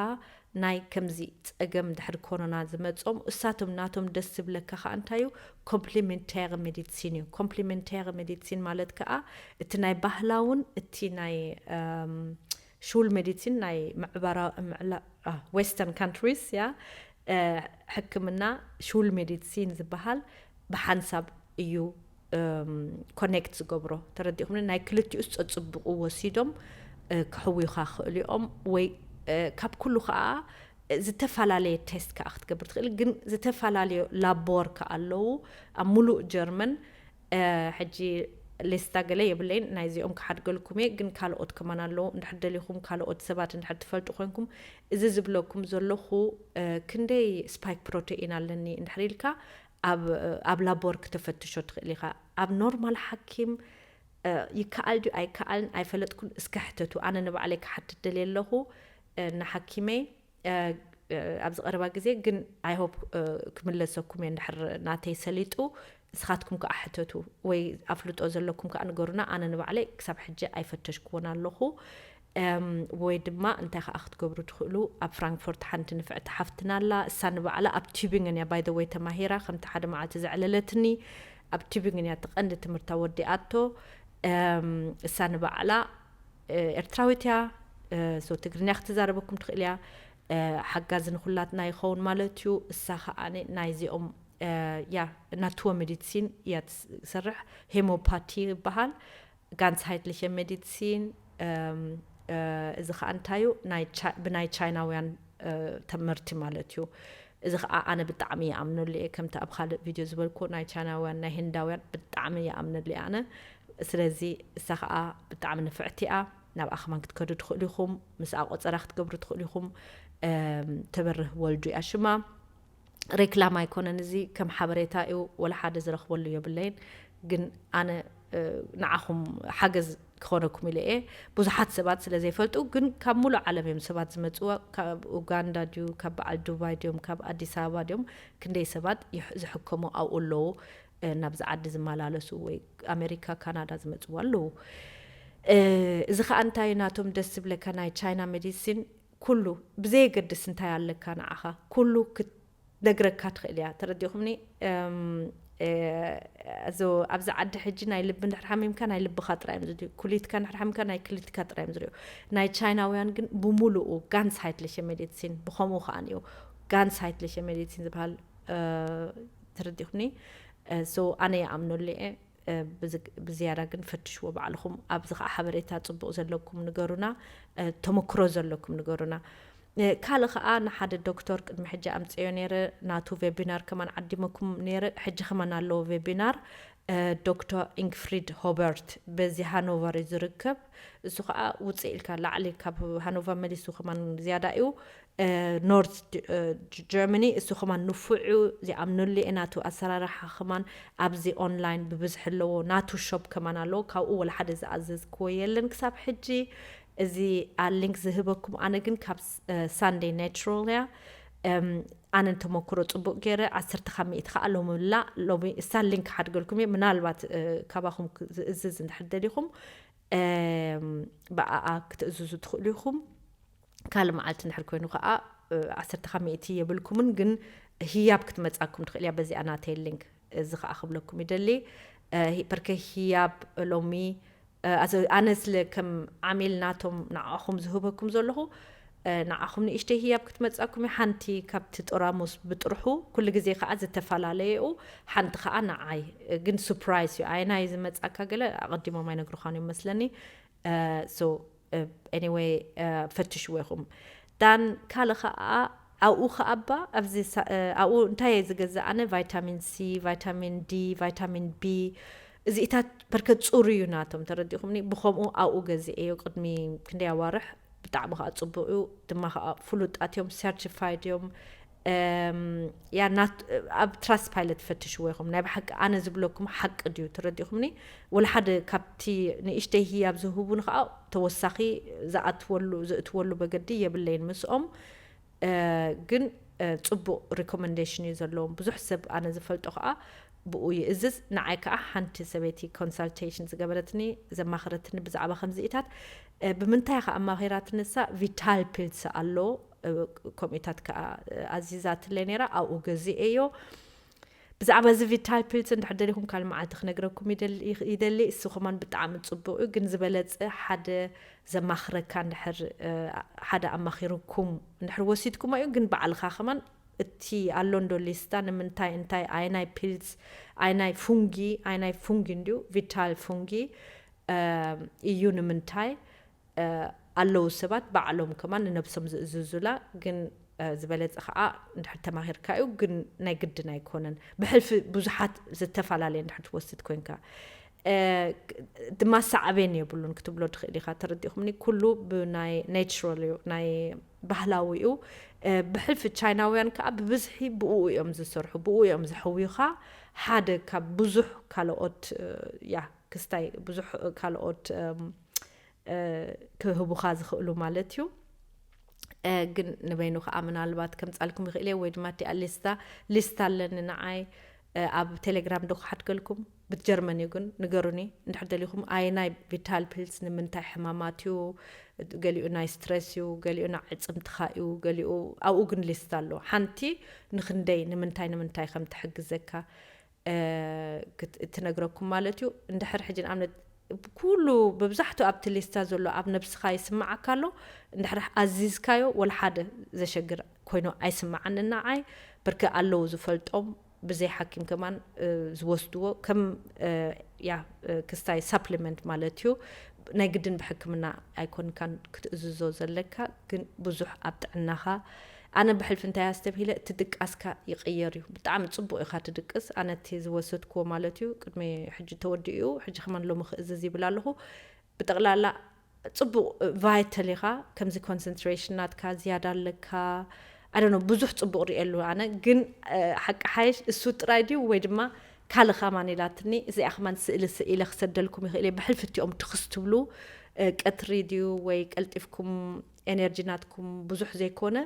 ናይ ከምዚ ጸገም ድሕሪ ኮሮና ዝመጾም እሳቶም ናቶም ደስ ዝብለካ ከኣ እንታይ እዩ? ኮምፕሊሜንታሪ ሜዲሲን እዩ። ኮምፕሊሜንታሪ ሜዲሲን ማለት ከኣ እቲ ናይ ባህላውን እቲ ናይ Schulmedizin ናይ ምዕባራ ምዕላ western countries እያ። ሕክምና Schulmedizin ዝበሃል ብሓንሳብ እዩ ኮኔክት ዝገብሮ። ተረዲኹምኒ? ናይ ክልቲኡስ ጸጽብቑ ወሲዶም ክሕውዩኻ ክኽእሉ እዮም። ወይ ካብ ኩሉ ከዓ ዝተፈላለየ ቴስት ከዓ ክትገብር ትኽእል። ግን ዝተፈላለየ ላቦር ከዓ ኣለዉ ኣብ ሙሉእ ጀርመን። ሕጂ ሌስታ ገለ የብለይን፣ ናይዚኦም ክሓድገልኩም እየ። ግን ካልኦት ከማን ኣለዉ። እንድሕር ደሊኹም ካልኦት ሰባት እንድሕር ትፈልጡ ኮንኩም፣ እዚ ዝብለኩም ዘለኹ ክንደይ ስፓይክ ፕሮቴኢን ኣለኒ እንድሕር ኢልካ ኣብ ላቦር ክተፈትሾ ትኽእል ኢኻ። ኣብ ኖርማል ሓኪም ይከኣል ድዩ ኣይከኣልን ኣይፈለጥኩን። እስከ ሕተቱ። ኣነ ንባዕለይ ክሓትት ደልየ ኣለኹ ንሓኪመይ ኣብዚ ቀረባ ግዜ። ግን I hope ክምለሰኩም እየ። እንድሕር ናተይ ሰሊጡ ንስኻትኩም ከዓ ሕተቱ ወይ ኣፍልጦ ዘለኩም ከዓ ንገሩና። ኣነ ንባዕለይ ክሳብ ሕጂ ኣይፈተሽክዎን ኣለኹ። ወይ ድማ እንታይ ከዓ ክትገብሩ ትኽእሉ፣ ኣብ ፍራንክፎርት ሓንቲ ንፍዕቲ ሓፍትና ኣላ። እሳ ንባዕላ ኣብ ቲዩቢንግን እያ by the way ተማሂራ፣ ከምቲ ሓደ መዓልቲ ዘዕለለትኒ ኣብ ቲዩቢንግን እያ እቲ ቀንዲ ትምህርታ ወዲኣቶ። እሳ ንባዕላ ኤርትራዊት እያ። So ትግርኛ ክትዛረበኩም ትኽእል እያ። ሓጋዚ ንኹላትና ይኸውን ማለት እዩ። እሳ ከዓ ናይዚኦም ያ ናትወ ሜዲሲን እያ ትሰርሕ። ሄሞፓቲ ይበሃል። Ganzheitliche Medizin እዚ ከዓ እንታይ እዩ? ብናይ ቻይናውያን ትምህርቲ ማለት እዩ። እዚ ከዓ ኣነ ብጣዕሚ ይኣምነሉ እየ። ከምቲ ኣብ ካልእ ቪድዮ ዝበልኩ ናይ ቻይናውያን ናይ ህንዳውያን ብጣዕሚ ይኣምነሉ እየ ኣነ። ስለዚ እሳ ከዓ ብጣዕሚ ንፍዕቲ እያ። ናብኣ ከማን ክትከዱ ትኽእሉ ኢኹም። ምስኣ ቆፀራ ክትገብሩ ትኽእሉ ኢኹም። ተበርህ ወልዱ እያ ሽማ። ሬክላም ኣይኮነን፣ እዚ ከም ሓበሬታ እዩ። ወላ ሓደ ዝረኽበሉ የብለይን። ግን ኣነ ንዓኹም ሓገዝ ክኾነኩም ኢለ እየ። ብዙሓት ሰባት ስለ ዘይፈልጡ ግን ካብ ሙሉእ ዓለም እዮም ሰባት ዝመፅዋ። ካብ ኡጋንዳ ድዩ፣ ካብ በዓል ዱባይ ድዮም፣ ካብ ኣዲስ ኣበባ ድዮም፣ ክንደይ ሰባት ዝሕከሙ ኣብኡ ኣለዉ። ናብዚ ዓዲ ዝመላለሱ ወይ ኣሜሪካ ካናዳ ዝመፅዋ ኣለዉ። እዚ ከዓ እንታይ ናቶም ደስ ዝብለካ ናይ ቻይና ሜዲሲን ኩሉ ብዘየገድስ እንታይ ኣለካ ንዓኻ ኩሉ ክትነግረካ ትኽእል እያ። ተረዲኹምኒ? ኣብዚ ዓዲ ሕጂ ናይ ልቢ እንድሕር ሓሚምካ ናይ ልብኻ ጥራይ እዮም ዝድዩ። ኩሊትካ እንድሕር ሓሚምካ ናይ ክሊትካ ጥራይ እዮም ዝድዩ። ናይ ቻይናውያን ግን ብምሉኡ ጋንስሃይትሊሸ ሜዲሲን ብኸምኡ ከዓ እዩ ጋንስሃይትሊሸ ሜዲሲን ዝበሃል። ተረዲኹምኒ? So ኣነ ይኣምነሉ እየ። ብዝያዳ ግን ፈትሽዎ ባዕልኹም። ኣብዚ ከዓ ሓበሬታ ፅቡቕ ዘለኩም ንገሩና፣ ተመክሮ ዘለኩም ንገሩና። ካልእ ከዓ ንሓደ ዶክተር ቅድሚ ሕጂ ኣምፅዮ ነይረ፣ ናቱ ቬቢናር ከማን ዓዲመኩም ነይረ። ሕጂ ከማን ኣለዎ ቬቢናር። ዶክተር ኢንግፍሪድ ሆበርት በዚ ሃኖቨር እዩ ዝርከብ። እሱ ከዓ ውፅእ ኢልካ ላዕሊ ካብ ሃኖቨር መሊሱ ከማን ዝያዳ እዩ። ኖርት ጀርመኒ እሱ ከማን ንፉዑ ዝኣምነሉ እየ። ናቱ ኣሰራርሓ ከማን ኣብዚ ኦንላይን ብብዝሒ ኣለዎ። ናቱ ሾፕ ከማን ኣለዎ። ካብኡ ወላ ሓደ ዝኣዘዝክዎ የለን ክሳብ ሕጂ። እዚ ሊንክ ዝህበኩም ኣነ ግን ካብ ሳንደይ ናቹራል እያ። ኣነ ተመክሮ ፅቡቅ ገይረ ዓሰርተ ካብ ሚእቲ ከዓ ሎሚ ላ ሎሚ እሳ ሊንክ ሓድገልኩም እየ። ምናልባት ካባኹም ዝእዝዝ እንድሕር ደሊኹም ብኣኣ ክትእዝዙ ትኽእሉ ኢኹም። ካልእ መዓልቲ እንድሕር ኮይኑ ከዓ ዓሰርተ ካብ ሚእቲ የብልኩምን፣ ግን ህያብ ክትመፃኩም ትኽእል እያ በዚኣ ናተይ ሊንክ። እዚ ከዓ ክብለኩም ይደሊ። ፐርከ ህያብ ሎሚ ኣነ ስለ ከም ዓሚል ናቶም ንዓኹም ዝህበኩም ዘለኹ ንዓኹም ንእሽተይ ህያብ ክትመፃኩም እያ። ሓንቲ ካብቲ ጥራሙስ ብጥርሑ ኩሉ ግዜ ከዓ ዝተፈላለየኡ ሓንቲ ከዓ ንዓይ ግን ሱፕራይዝ እዩ። ኣየናይ ዝመፃካ ገለ ኣቐዲሞም ኣይነግሩኻን እዮም መስለኒ። So anyway ፈትሽዎ ኢኹም። ዳን ካልእ ከዓ ኣብኡ ከዓ እባ ኣብዚ ኣብኡ እንታይ እየ ዝገዝእ ኣነ ቫይታሚን ሲ፣ ቫይታሚን ዲ፣ ቫይታሚን ቢ እዚኢታት በርከት ፅሩ እዩ ናቶም ተረዲኹምኒ። ብኸምኡ ኣብኡ ገዚኤዮ ቅድሚ ክንደይ ኣዋርሕ። ብጣዕሚ ከዓ ፅቡቅ እዩ ድማ ከዓ ፍሉጣት እዮም፣ ሰርቲፋይድ እዮም። ያ ናት ኣብ ትራስ ፓይለት ፈትሽዎ ኢኹም። ናይ ብሓቂ ኣነ ዝብለኩም ሓቂ ድዩ ተረዲኹምኒ? ወላ ሓደ ካብቲ ንእሽተይ ህያብ ዝህቡን ከዓ ተወሳኺ ዝኣትወሉ ዝእትወሉ በገዲ የብለይን ምስኦም። ግን ፅቡቅ ሪኮመንዴሽን እዩ ዘለዎም። ብዙሕ ሰብ ኣነ ዝፈልጦ ከዓ ብኡ ይእዝዝ። ንዓይ ከዓ ሓንቲ ሰበይቲ ኮንሳልቴሽን ዝገበረትኒ ዘማኽረትኒ ብዛዕባ ከምዚኢታት። ብምንታይ ከዓ ኣማኺራትኒ ንሳ? ቪታል ፒልስ ኣሎ ከምኡታት ከዓ ኣዚዛትለይ ነይራ። ኣብኡ ገዚኤዮ። ብዛዕባ እዚ ቪታል ፒልስ እንድሕር ደሊኹም ካልእ መዓልቲ ክነግረኩም ይደሊ ይደሊ እሱ ከማን ብጣዕሚ ጽቡቕ እዩ። ግን ዝበለጸ ሓደ ዘማኽረካ እንድሕር ሓደ ኣማኺሩኩም እንድሕር ወሲድኩሞ እዩ። ግን ባዕልኻ ከማን እቲ ኣሎ እንዶ ሊስታ ንምንታይ እንታይ ኣይናይ ፒልስ ኣይናይ ፉንጊ ኣይናይ ፉንጊ እንድዩ ቪታል ፉንጊ እዩ ንምንታይ ኣለዉ ሰባት ባዕሎም ከማን ንነብሶም ዝእዝዙላ። ግን ዝበለጸ ከዓ እንድሕር ተማሂርካ እዩ። ግን ናይ ግድን ኣይኮነን። ብሕልፊ ብዙሓት ዝተፈላለየ እንድሕር ትወስድ ኮንካ ድማ ሳዕቤን የብሉን ክትብሎ ትኽእል ኢኻ። ተረዲእኹምኒ? ኩሉ ብናይ ናቹራል እዩ፣ ናይ ባህላዊ እዩ። ብሕልፊ ቻይናውያን ከዓ ብብዝሒ ብኡ እዮም ዝሰርሑ፣ ብኡ እዮም ዝሕውዩኻ። ሓደ ካብ ብዙሕ ካልኦት ያ ክስታይ ብዙሕ ካልኦት ክህቡኻ ዝኽእሉ ማለት እዩ። ግን ንበይኑ ከዓ ምናልባት ከምፃልኩም ይኽእል እየ ወይ ድማ እቲኣ ሊስታ ሊስታ ኣለኒ ንዓይ ኣብ ቴሌግራም ዶ ክሓድገልኩም ብትጀርመን እዩ። ግን ንገሩኒ እንድሕር ደሊኹም ኣይ ናይ ቪታል ፒልስ ንምንታይ ሕማማት እዩ፣ ገሊኡ ናይ ስትረስ እዩ፣ ገሊኡ ናይ ዕፅምትኻ እዩ፣ ገሊኡ ኣብኡ ግን ሊስታ ኣሎ። ሓንቲ ንክንደይ ንምንታይ ንምንታይ ከም ትሕግዘካ እትነግረኩም ማለት እዩ። እንድሕር ሕጂ ንኣብነት ኩሉ ብብዛሕቱ ኣብቲ ሊስታ ዘሎ ኣብ ነብስኻ ይስምዓካ ኣሎ። እንድሕር ኣዚዝካዮ ወላ ሓደ ዘሸግር ኮይኑ ኣይስምዓኒ ንዓይ። ብርክ ኣለዉ ዝፈልጦም ብዘይ ሓኪም ከማን ዝወስድዎ ከም ያ ክስታይ ሳፕሊመንት ማለት እዩ። ናይ ግድን ብሕክምና ኣይኮንካን ክትእዝዞ ዘለካ፣ ግን ብዙሕ ኣብ ጥዕናኻ ኣነ ብሕልፊ እንታይ ኣስተብሂለ እቲ ድቃስካ ይቕየር እዩ። ብጣዕሚ ጽቡቕ ኢኻ ትድቅስ። ኣነ እቲ ዝወሰድክዎ ማለት እዩ ቅድሚ ሕጂ ተወዲኡ እዩ። ሕጂ ከማን ሎሚ ክእዝዝ ይብል ኣለኹ። ብጠቕላላ ጽቡቕ ቫይተል ኢኻ። ከምዚ ኮንሰንትሬሽን ናትካ ዝያዳ ኣለካ። ኣይ ዶንት ኖ ብዙሕ ጽቡቕ ርእየሉ ኣነ ግን ሓቂ ሓይሽ እሱ ጥራይ ድዩ ወይ ድማ ካልእ ኸማን ኢላትኒ። እዚኣ ኸማን ስእሊ ስኢለ ክሰደልኩም ይኽእል እየ። ብሕልፊ እቲኦም ትኽስ ትብሉ ቀትሪ ድዩ ወይ ቀልጢፍኩም ኤነርጂ ናትኩም ብዙሕ ዘይኮነ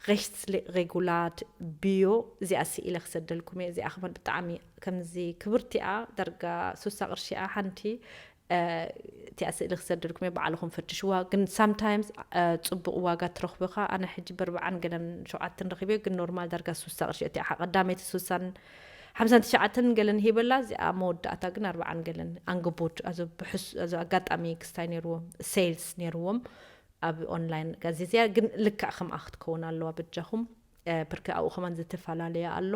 ሬስት ሬጉላት ቢዮ እዚኣ ስኢለ ክሰደልኩም እየ። እዚኣ ኸማን ብጣዕሚ ከምዚ ክብርቲኣ ዳርጋ ሱሳ ቅርሺኣ ሓንቲ እቲኣ ስእሊ ክሰደልኩም እየ። ባዕልኹም ፈትሽዋ። ግን ሳምታይምስ ጽቡቕ ዋጋ ትረኽቡ ኢኻ። ኣነ ሕጂ በርብዓን ገለን ሸውዓተን ረኺበ ግን ኖርማል ዳርጋ ሱሳ ቅርሺ እቲኣ ሓ ቀዳመይቲ ሱሳን ሓምሳን ትሽዓተን ገለን ሂበላ እዚኣ መወዳእታ ግን ኣርብዓን ገለን ኣንግቦት ኣዞ ብሕስ ኣዞ ኣጋጣሚ ክስታይ ነይርዎም ሴልስ ነይርዎም ኣብ ኦንላይን ጋዜዝያ ግን ልክዕ ከምኣ ክትከውን ኣለዋ በጃኹም። ብርክ ኣብኡ ከማን ዝተፈላለየ ኣሎ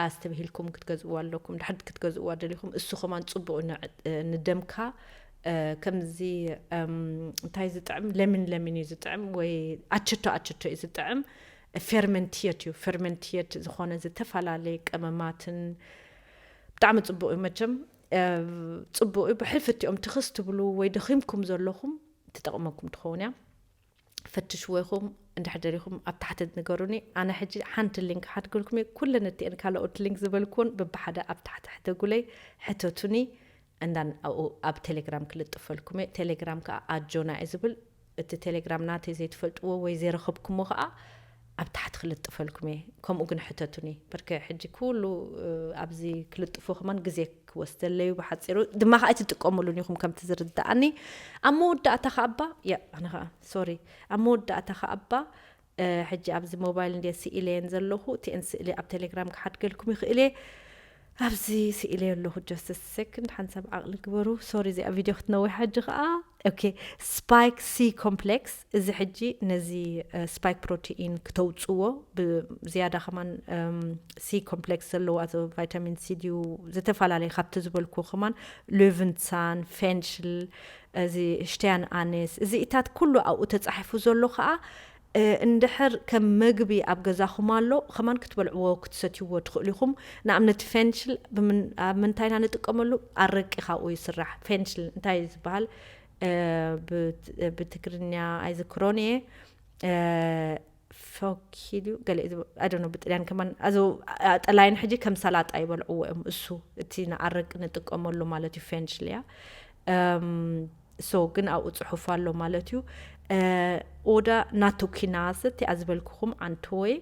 ኣስተብሂልኩም ክትገዝእዋ ኣለኩም። ድሕር ክትገዝእዋ ደሊኹም እሱ ከማን ጽቡቕ ንደምካ ከምዚ እንታይ ዝጥዕም ለሚን ለሚን እዩ ዝጥዕም ወይ ኣቸቶ ኣቸቶ እዩ ዝጥዕም። ፌርመንትየት እዩ ፌርመንትየት ዝኾነ ዝተፈላለየ ቀመማትን ብጣዕሚ ጽቡቕ እዩ። መቸም ጽቡቕ እዩ። ብሕልፊ እቲኦም ትኽስ ትብሉ ወይ ደኺምኩም ዘለኹም ትጠቕመኩም ትኸውን እያ። ፈትሽዎ ኢኹም እንድሕር ደሊኹም ኣብ ታሕቲ ንገሩኒ። ኣነ ሕጂ ሓንቲ ሊንክ ሓድግልኩም እየ። ኩለን እቲአን ካልኦት ሊንክ ዝበልኩዎን በብሓደ ኣብ ታሕቲ ሕደጉለይ ሕተቱኒ። እንዳን ኣብኡ ኣብ ቴሌግራም ክልጥፈልኩም እየ። ቴሌግራም ከዓ ኣጆና እዩ ዝብል። እቲ ቴሌግራም ናተይ ዘይትፈልጥዎ ወይ ዘይረኸብኩሞ ከዓ ኣብ ታሕቲ ክልጥፈልኩም እየ። ከምኡ ግን ሕተቱኒ። በርከ ሕጂ ኩሉ ኣብዚ ክልጥፎ ከማን ግዜ ክወስደለዩ ብሓፂሩ ድማ ከዓ ኣይትጥቀሙሉን ኢኹም ከምቲ ዝርዳኣኒ። ኣብ መወዳእታ ከዓ እባ ያ ኣነ ከዓ ሶሪ ኣብ መወዳእታ ከዓ እባ ሕጂ ኣብዚ ሞባይል እንደ ስኢለየን ዘለኹ እቲአን ስእሊ ኣብ ቴሌግራም ክሓድገልኩም ይኽእል እየ። ኣብዚ ስኢለ ኣለኹ just second ሓንሳብ ዓቕሊ ግበሩ። ሶሪ እዚኣ ቪድዮ ክትነዊሕ ሕጂ ከዓ ኦኬ። ስፓይክ ሲ ኮምፕሌክስ እዚ ሕጂ ነዚ ስፓይክ ፕሮቲኢን ክተውፅዎ ብዝያዳ ከማን ሲ ኮምፕሌክስ ዘለዎ ቫይታሚን ሲ ድዩ ዝተፈላለየ ካብቲ ዝበልኩ ከማን ሉቭንሳን ፌንሽል እዚ ሽተያን ኣኔስ እዚ ኢታት ኩሉ ኣብኡ ተፃሒፉ ዘሎ ከዓ እንድሕር ከም መግቢ ኣብ ገዛኹም ኣሎ ከማን ክትበልዕዎ ክትሰትይዎ ትኽእሉ ኢኹም። ንኣብነት ፌንሽል ኣብ ምንታይና ንጥቀመሉ ኣረቂ ካብኡ ይስራሕ። ፌንሽል እንታይ እዩ ዝበሃል ብትግርኛ ኣይዝክሮን እየ። ፎኪ ድዩ ገለ ኣደኖ ብጥልያን ከማን ኣዞ ጠላይን ሕጂ ከም ሰላጣ ይበልዕዎ እዮም። እሱ እቲ ንኣረቂ ንጥቀመሉ ማለት እዩ ፌንሽል እያ። ሶ ግን ኣብኡ ፅሑፍ ኣሎ ማለት እዩ። ኦዳ ናቶኪናስ እቲኣ ዝበልኩኹም ኣንቶወይ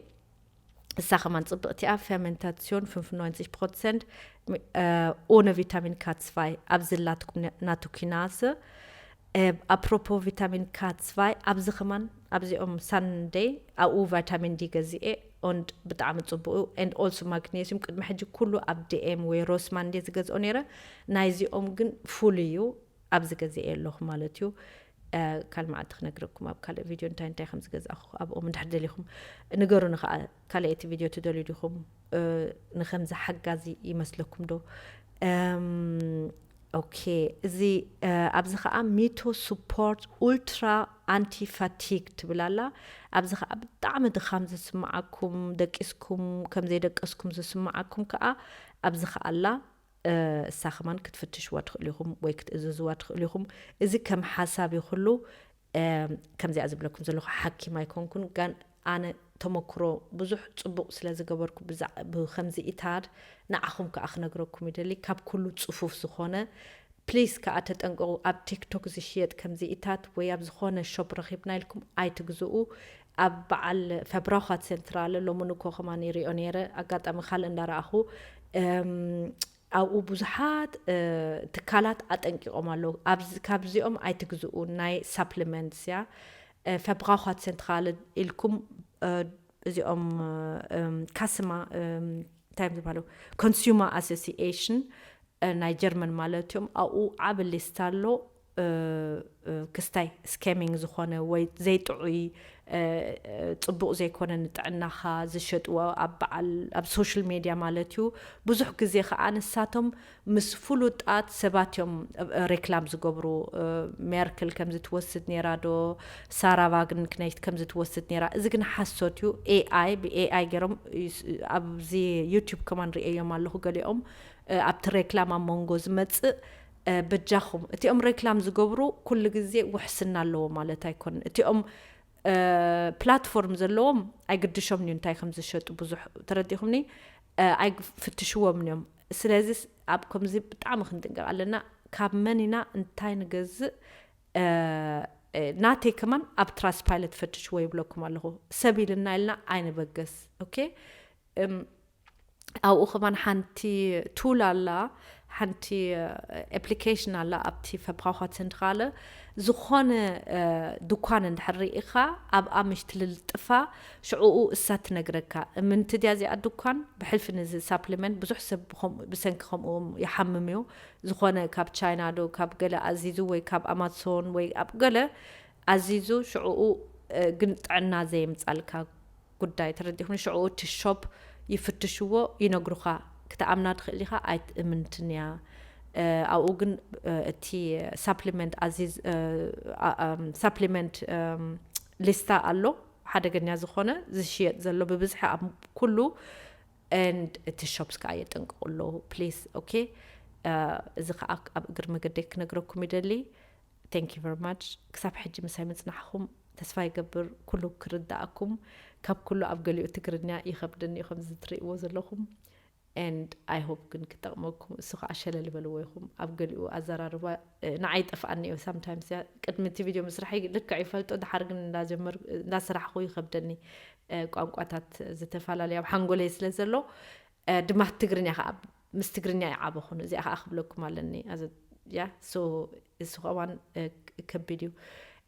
እሳ ከማን ፅብቕቲ እያ። ፌርሜንታሲዮን ፍንፍን ነውንቲሽ ፕሮሰንት ኦነ ቪታሚን ካትስፋይ ኣብዚ ላትኩም ናቶኪናስ ኣፕሮፖ ቪታሚን ካትስፋይ ኣብዚ ከማን ኣብዚኦም ሳንደይ ኣብኡ ቫይታሚን ዲ ገዚኤ ቦንድ ብጣዕሚ ጽቡቅ እዩ። And also ማግኔሲየም ቅድሚ ሕጂ ኩሉ ኣብ ዲኤም ወይ ሮስማን እንደ ዝገዝኦ ነይረ። ናይዚኦም ግን ፉል እዩ፣ ኣብዚ ገዚኤ ኣለኹ ማለት እዩ። ካልእ መዓልቲ ክነግረኩም ኣብ ካልእ ቪድዮ እንታይ እንታይ ከም ዝገዛእኹ ኣብኦም እንድሕር ደሊኹም ንገሩኒ። ከዓ ካልእ እቲ ቪድዮ ትደልዩ ዲኹም? ንከምዚ ሓጋዚ ይመስለኩም ዶ? ኦኬ፣ እዚ ኣብዚ ከዓ ሚቶ ስፖርት ኡልትራ ኣንቲ ፋቲግ ትብል ኣላ። ኣብዚ ከዓ ብጣዕሚ ድኻም ዝስምዓኩም፣ ደቂስኩም ከም ዘይደቀስኩም ዝስምዓኩም ከዓ ኣብዚ ከዓ ኣላ። እሳ ከማን ክትፍትሽዋ ትኽእሉ ኢኹም ወይ ክትእዝዝዋ ትኽእሉ ኢኹም። እዚ ከም ሓሳብ ይኹሉ። ከምዚኣ ዝብለኩም ዘለኹ ሓኪም ኣይኮንኩን፣ ጋን ኣነ ተመክሮ ብዙሕ ጽቡቕ ስለ ዝገበርኩ ብከምዚ ኢታድ ንዓኹም ከዓ ክነግረኩም ይደሊ። ካብ ኩሉ ጽፉፍ ዝኾነ ፕሊስ ከዓ ተጠንቀቑ። ኣብ ቲክቶክ ዝሽየጥ ከምዚ ኢታት ወይ ኣብ ዝኾነ ሾፕ ረኺብና ኢልኩም ኣይትግዝኡ። ኣብ በዓል ፈብራዃት ሴንትራል ሎሚ ንኮ ከማን ይሪኦ ነይረ፣ ኣጋጣሚ ካልእ እንዳረኣኹ ኣብኡ ብዙሓት ትካላት ኣጠንቂቖም ኣለዉ። ካብዚኦም ኣይትግዝኡ፣ ናይ ሳፕሊመንትስ እያ። ፈብራዃት ሴንትራል ኢልኩም እዚኦም ካስማ እንታይ እዮም ዝበሃሉ፣ ኮንሱመር ኣሶሲኤሽን ናይ ጀርመን ማለት እዮም። ኣብኡ ዓብ ሊስታ ኣሎ። ክስታይ ስኬሚንግ ዝኾነ ወይ ዘይጥዑይ፣ ጽቡቕ ዘይኮነ ንጥዕናኻ ዝሸጥዎ ኣብ በዓል ኣብ ሶሻል ሜድያ ማለት እዩ። ብዙሕ ግዜ ከዓ ንሳቶም ምስ ፍሉጣት ሰባት እዮም ሬክላም ዝገብሩ። ሜርክል ከምዚ ትወስድ ነይራ ዶ፣ ሳራ ቫግን ክነይት ከምዚ ትወስድ ነይራ። እዚ ግን ሓሶት እዩ። ኤኣይ ብኤኣይ ገይሮም ኣብዚ ዩቱብ ከማን ርእየዮም ኣለኹ። ገሊኦም ኣብቲ ሬክላም ኣብ መንጎ ዝመፅእ በጃኹም። እቲኦም ሬክላም ዝገብሩ ኩሉ ግዜ ውሕስና ኣለዎ ማለት ኣይኮንን። እቲኦም ፕላትፎርም ዘለዎም ኣይግድሾም እዩ እንታይ ከም ዝሸጡ ብዙሕ ተረዲኹምኒ። ኣይፍትሽዎም እዮም። ስለዚ ኣብ ከምዚ ብጣዕሚ ክንጥንቀቕ ኣለና። ካብ መን ኢና እንታይ ንገዝእ? ናተይ ከማን ኣብ ትራስ ፓይለት ፈትሽዎ ይብለኩም ኣለኹ። ሰብ ኢልና ኢልና ኣይንበገስ። ኦኬ፣ ኣብኡ ከማን ሓንቲ ቱል ኣላ፣ ሓንቲ ኣፕሊኬሽን ኣላ። ኣብቲ ፈብራዃት ሴንትራለ ዝኾነ ድኳን እንድሕር ርኢኻ ኣብኣ ምሽ ትልልጥፋ፣ ሽዕኡ እሳ ትነግረካ። ምንቲ ድያ እዚኣ ድኳን ብሕልፊ ንዚ ሳፕሊመንት ብዙሕ ሰብ ብሰንኪ ከምኡ ይሓምም እዩ። ዝኾነ ካብ ቻይና ዶ ካብ ገለ ኣዚዙ ወይ ካብ ኣማዞን ወይ ኣብ ገለ ኣዚዙ ሽዕኡ ግን ጥዕና ዘየምጻልካ ጉዳይ ተረዲኹም። ሽዑ እቲ ሾፕ ይፍትሽዎ፣ ይነግሩኻ። ክትኣምና ትኽእል ኢኻ፣ ኣይትእምንትን እያ። ኣብኡ ግን እቲ ሳፕሊመንት ኣዚዝ ሳፕሊመንት ሊስታ ኣሎ፣ ሓደገኛ ዝኾነ ዝሽየጥ ዘሎ ብብዝሒ ኣብ ኩሉ። And እቲ ሾፕስ ከዓ የጠንቅቑ ኣለዉ። ፕሊስ። ኦኬ፣ እዚ ከዓ ኣብ እግሪ መገደይ ክነግረኩም ይደሊ። Thank you very much። ክሳብ ሕጂ ምሳይ ምጽናሕኹም ተስፋ ይገብር ኩሉ ክርዳኣኩም። ካብ ኩሉ ኣብ ገሊኡ ትግርኛ ይኸብደኒ እዩ ከምዚ ትርእይዎ ዘለኹም። And I hope ግን ክጠቕመኩም። እሱ ከዓ ሸለል በልዎ ኢኹም። ኣብ ገሊኡ ኣዘራርባ ንዓይ ጠፍኣኒ እዩ። ሳምታይምስ እያ ቅድሚ እቲ ቪድዮ ምስራሐይ ልክዕ ይፈልጦ፣ ድሓር ግን እንዳሰራሕኹ ይኸብደኒ። ቋንቋታት ዝተፈላለዩ ኣብ ሓንጎለይ ስለ ዘሎ ድማ ትግርኛ ከዓ ምስ ትግርኛ ይዓበኹን። እዚኣ ከዓ ክብለኩም ኣለኒ። ያ እሱ ከማን ከቢድ እዩ።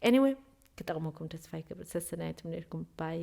Anyway፣ ክጠቕመኩም ተስፋ ይገብር። ሰሰናየት ምንርኩም ባይ